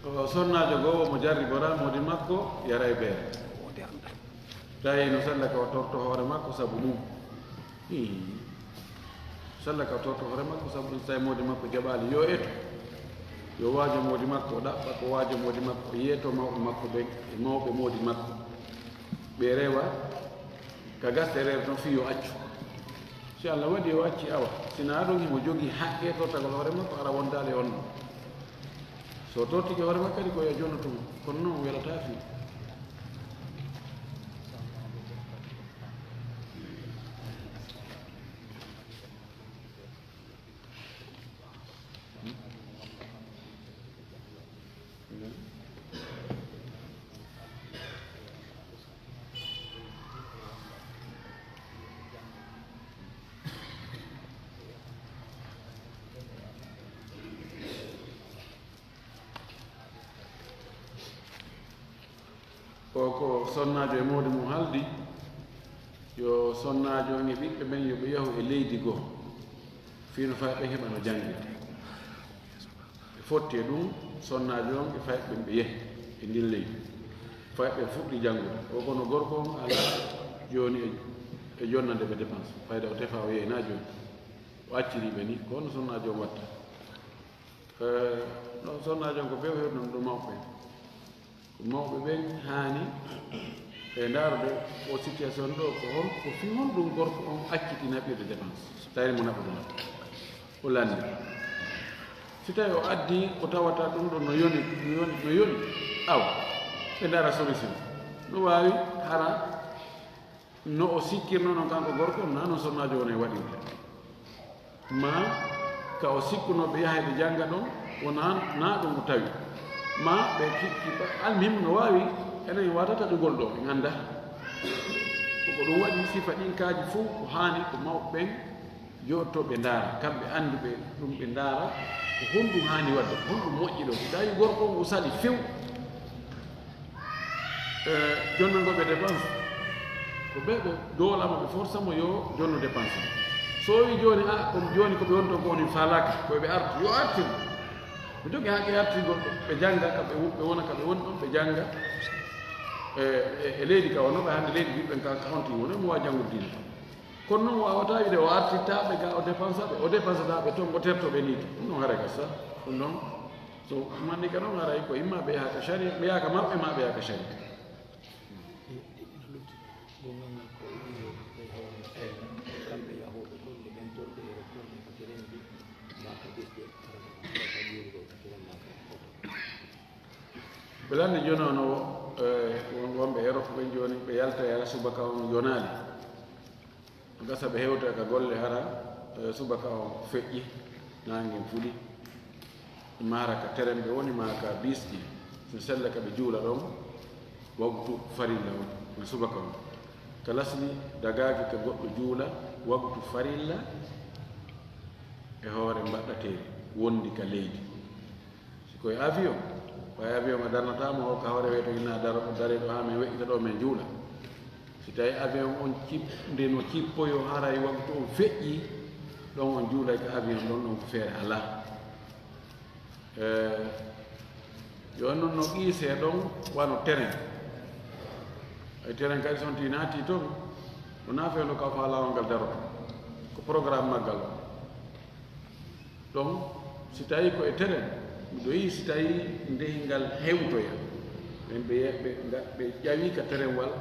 O sonnaajo goo, omo jarribora moodi makko, yaray beere. Tawi no sella ka o torto hoore makko sabu ɗum. Hii. Sella ka o torto hoore makko sabu ɗum, tawi moodi makko jaɓaali. Yo eto. Yo waajo moodi makko, o ɗaɓɓa ko waajo moodi makko, o yeeto mawɓe makko ɓen e mawɓe moodi makko. Ɓe rewa ka gastere ton fii yo accu. Si Allah waɗi o acci, awa, si na ɗon himo jogii haqqe tortagol hoore makko, hara wondaali on ɗon. So tortike hoore makko kadi, ko yo jonnoto mo. Kono non welataa fii. O ko sonnaajo e moodi mum haldi, yo sonnaajo on e ɓiɓɓe ɓen, yo ɓe yahu e leydi goo, fii no fayɓe ɓen heɓa no janngirta. Ɓe fotti e ɗum, sonnaajo on e fayɓe ɓen ɓe yahi e ndin leydi. Fayɓe ɓen fuɗɗi janngude. O kono gorko on alaa jooni e, e jonnande ɓe dépense. Fayda o tefa o yeeyna jooni. O acciri ɓe ni, ko honno sonnaajo on watta? Eh, no sonnaajo on ko few hewti non ɗum mawɓe ɓen. Ko mawɓe ɓen haani ɓe ndaarude o situation ɗo, ko hon, ko fii honɗum gorko on acciti naɓirde dépense, tawi mo naɓude naɓ-, o lanndi. Si tawi o addi ko tawata ɗum ɗon no yoni, no yoni, no yoni, aw, ɓe ndaara solution. No waawi hara no o sikkirno non kanko gorko, na non sonnaajo woni e waɗirde. Ma ka o sikkuno ɓe yahay ɓe jannga ɗon, wona na ɗum o tawi. Ma ɓe ki-, ki-, almuhim no waawi enen wata taƴugol ɗo, en annda. Ko ko ɗum waɗi sifa ɗin kaaji fof ko haani ko mawɓe ɓen jooɗto ɓe ndaara, kamɓe annduɓe ɗum ɓe ndaara, ko honɗum haani waɗde, ko honɗum moƴƴi ɗo. Si tawi gorko on o sali few, e, jonnangooɓe dépense, ko ɓe ɓe doolama ɓe forsa mo yo jonnu dépense. So o wi jooni, a, kono jooni ko ɓe woni ɗon ko woni faalaaka, ko ɓe artu, yo artin. Ɓe jogi haqqe artingol ɓe, ɓe jannga ka ɓe wo-, ɓe wona ka ɓe woni ɗon, ɓe jannga. E, e, e leydi ka wonno ɓe hannde leydi ɓiɓɓen ka, ka honto woni, mo waawi janngude diine. Kono noon waawataa wiide o artirtaa ɓe ga o dépensa ɓe, o dépensata ɓe toon, o terto ɓe nii to. Ɗum noon haray ka sa, ɗum noon, so manni ka noon haray ko imma ɓe yaha ka sariya, ɓe yaha ka maɓɓe, ma ɓe yaha ka sariya. Ina lutti ɗum noon ko ɓe hoore kamɓe yahooɓe golle ɓen torɓe e rokkorɓe ko terendi ma ka ɓiɓɓe, ka ɓiɓɓe ko terendi ma ka foto. Ɓe lanndi jooni on o, eh, won-, wonɓe Europe ɓen jooni, ɓe yalta yara subaka on yonaali. Gasa ɓe hewta ka golle hara, eh, subaka on feƴƴi, naange fuɗi. Maara ka teren ɓe woni, maa ka bisɗi. No sella ka ɓe juula ɗon, waktu farilla on, no subaka on. Ka lasli dagaaki ka goɗɗo juula, waktu farilla e hoore mbaɗɗateeri, wondi ka leydi. Si ko e avion, ko e avion a darnataama o ka hoore weeto ina daro, dare ɗo haa men weƴƴita ɗo men juula. Si tawi avion on cip-, nde no cippoyo haray waktu on feƴƴi, ɗon on juulay ka avion ɗon, ɗon ko feere alaa. Eh, yo non no qiisee ɗon wano teren. Ay teren kadi so on tii naati ton, Wonaa fewndo ka faa laawol ngal daroto, ko programme maggal o. Donc, si tawii ko e terrain, miɗo yiɗi si tawii ndehi ngal hewtoya. Ɓen ɓe, ɓe, nga-, ɓe ƴawi ka terrain wal,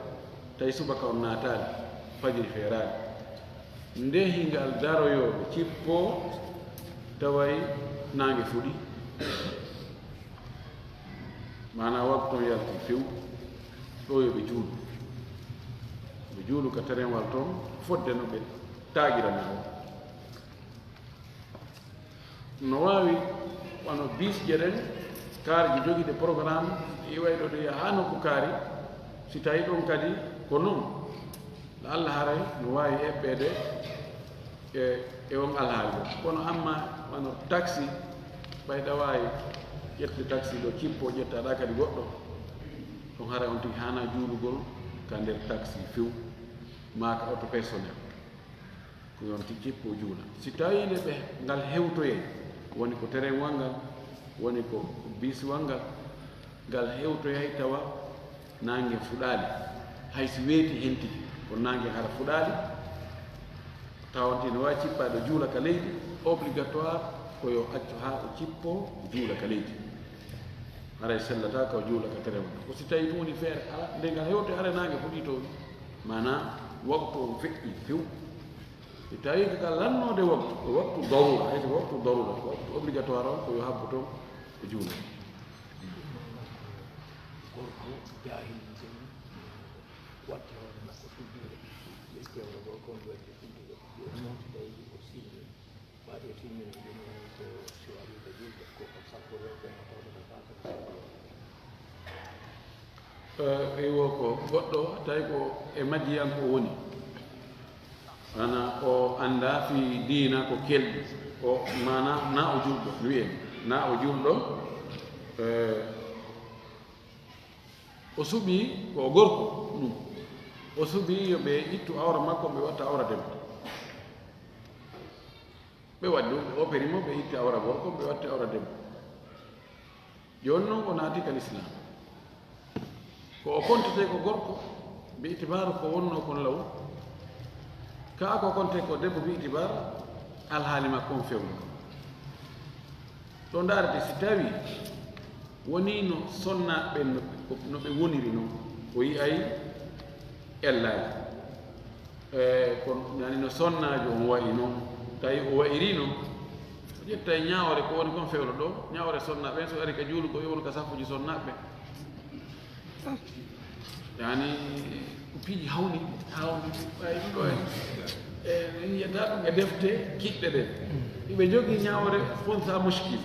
tawi subaka on naataali, fajiri feeraali. Ndehi ngal daroyoo ɓe cippoo, taway naange fuɗi. Maanaa waktu on yalti few, ɗo yo ɓe juulu. Ɓe juulu ka terrain wal ton, fodde no ɓe taagiranaa o. No waawi wano biisje ɗen, kaarji jogiiɗe programme, iway ɗo ɗe yaha haa nokku kaari, si tawii ɗon kadi ko non, la'alla haray no waawi eɓɓeede e, e on alhaali ɗon. Kono amma wano taxi, ɓay ɗa waawi ƴettude taxi ɗo, cippo, ƴetta ɗa kadi goɗɗo, ɗon haray on tigi haanaa juulugol ka nder taxi few, maa ka auto personnel. Ko yon ti cippo juula. Si tawii nde ɓe ngal hewtoyay, woni ko terrain wal ngal, woni ko bis wal ngal, ngal hewtoyay tawa naange fuɗaali. Hay si weeti hen tigi, ko naange hara fuɗaali, tawa on tigi no waawi cippaade juula ka leydi, obligatoire ko yo accu haa o cippo juula ka leydi. Haray sellataa ka o juula ka terrain wal. Ko si tawii ɗum woni feere, ala, nde ngal hewtoyay haray naange fuɗii toon, maanaa waktu on feƴƴii few. Si tawii ko ka lannoode waktu, ko waktu darura, hay so waktu darura, ko waktu obligatoire on, ko yo habbo toon, o juula. Gorko jaahil, watti hoore makko tuddiiɗo, ɓe ƴeewra gorko on, waɗi tuddiiɗo. Jooni noon, si tawii o sinni, ɓaaɗo timmini, ɗum woni ko si waɗi ko julde, ko ko sappo rewɓe, no tawata ka, ko sappo rewɓe. Eh, ɓe wo ko goɗɗo, tawi ko e majiyanko woni. Ana o anndaa fii diina ko kelɗi. O maana na o julɗo, wi'en. Na o julɗo, eh, o suɓii ko o gorko ɗum. O suɓii yo ɓe ittu awra makko, ɓe watta awra debbo. Ɓe waɗi ɗum, ɓe operi mo, ɓe itti awra gorko, ɓe watti awra debbo. Jooni noon o naati ka lislaam. Ko o kontetee ko gorko, bi itibaaru ko wonnoo kon law. Kaa ko kontee ko debbo, bi itibaaru alhaali makko on fewndo. Ɗo ndaarete, si tawii wonii no sonnaaɓe ɓen no, no ɓe woniri non, o yi'ay ellaaji. E, kono yani no sonnaajo on wa'i non, tawi o wa'irii non, o ƴettay ñaawore ko woni kon fewndo ɗo, ñaawore sonnaaɓe ɓen, so ari ka juulugol, yo wonu ka saffuuji sonnaaɓe ɓen. Yani ko piiji hawni, hawni, ɓay ɗum ɗo en, e, en yiyata ɗum e defte kiɗɗe ɗen. Iɓe jogii ñaawore fonsa muskil.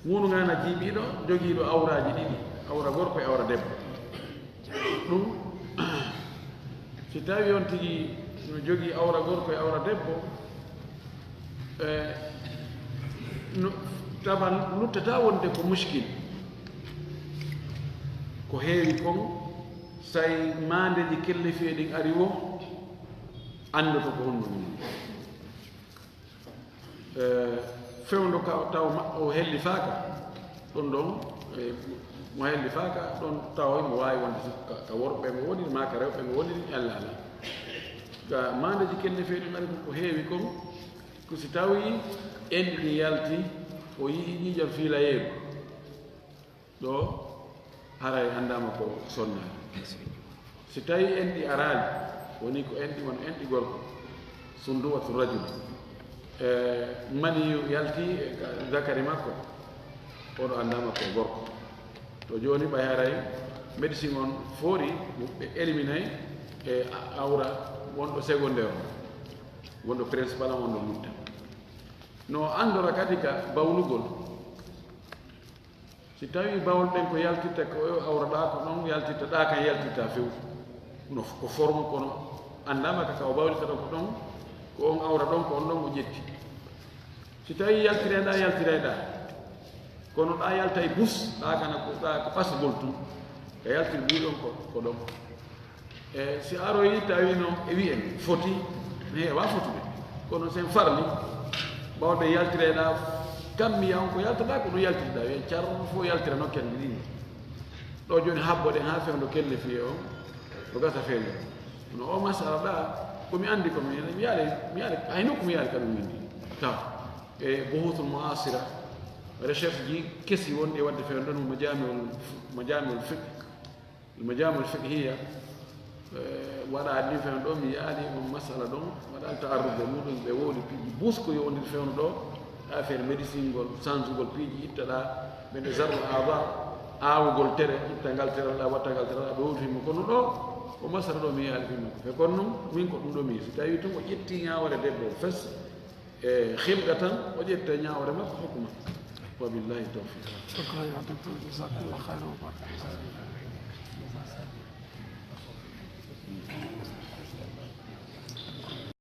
Wonu ngana jiiɓiiɗo, jogiiɗo awraaji ɗiɗi, awra gorko e awra debbo. Ɗum, si tawii on tigi no jogii awra gorko e awra debbo, e, no, taban luttataa wonde ko muskil. Ko heewi kon, say maandeeji kellefiye ɗin ari wo, anndoto ko honno woni. E, fewndo ka taw ma-, o hellifaaka, ɗon ɗon, e, mo hellifaaka, ɗon tawa mo waawi wonde so ka, ka worɓe mo woni, maa ka rewɓe mo woni, ella ala. Ka maandeeji kellefiye ɗin ari ko, ko heewi kon, ko si tawii enɗi ɗin yalti, o yi'i ƴiiƴam fiilayeeru. Ɗo haray anndaama ko sonnaari. Si tawii enɗi araali, woni ko enɗi wano enɗi gorko, sunduwatu rajul, e maniyu yalti e ka zakari makko, oɗo anndaama ko gorko. To jooni ɓay haray médecine on foori, ɓe éliminay e a-, awra wonɗo secondaire on, wonɗo principal on, wonɗo mutta. No anndora kadi ka bawlugol. Si tawii bawol ɓen ko yaltitta ko o awra ɗaa ko ɗon yaltitta, ɗaa kan yaltitta few. No f-, ko forme kono anndaama ka, ka o bawlita ɗon ko ɗon, ko on awra ɗon, ko on ɗon o ƴetti. Si tawii yaltiray ɗaa, yaltiray ɗaa. Kono ɗaa yaltay bus, ɗaa kana ko, ɗaa ko ɓasgol tun. Ka yaltir buy ɗon ko, ko ɗon. E si aroyi tawino e wi'en foti, mi heewa fotude. Kono sen farli, bawɗe yaltireɗa, kammiya on ko yaltata, ko ɗum yaltirta. Wi'en car fof yaltira nokken ɗiɗi. Ɗo jooni habboɗen haa fewndo kellefiye on, no gasa fewndo. No o masala ɗa, Ko mi anndi ko mi mi yaali mi yaali hay nokku mi yaali ka ɗum winndi. Taw e buhuthul muasira, recherche ji kesi wonɗi e waɗde feewde ɗon, majamiul majamiul fiqh, majamiul fiqhiya. Waɗaani ɗin feewde ɗo mi yaali on masala ɗon, waɗaali taarrude muɗum ɓe wowli piiji busko yo wondir feewde ɗo. Affaire médecine ngol, changugol piiji, ittaɗa ɓe nde zarba aba, aawugol tere, itta ngal tere ɗa, watta ngal tere ɗa, ɓe wowli fimo. Kono ɗo ko masala ɗo mi yaali fimo. Fe kono noon min ko ɗum ɗo mi si tawi tun o ƴetti ñaawore debbo o fes e xilɗa tan, o ƴetta ñaawore makko hokku makko. Wabillahi tawfiq. Shukran ya docteur, jazakallah khairan wa barakallah.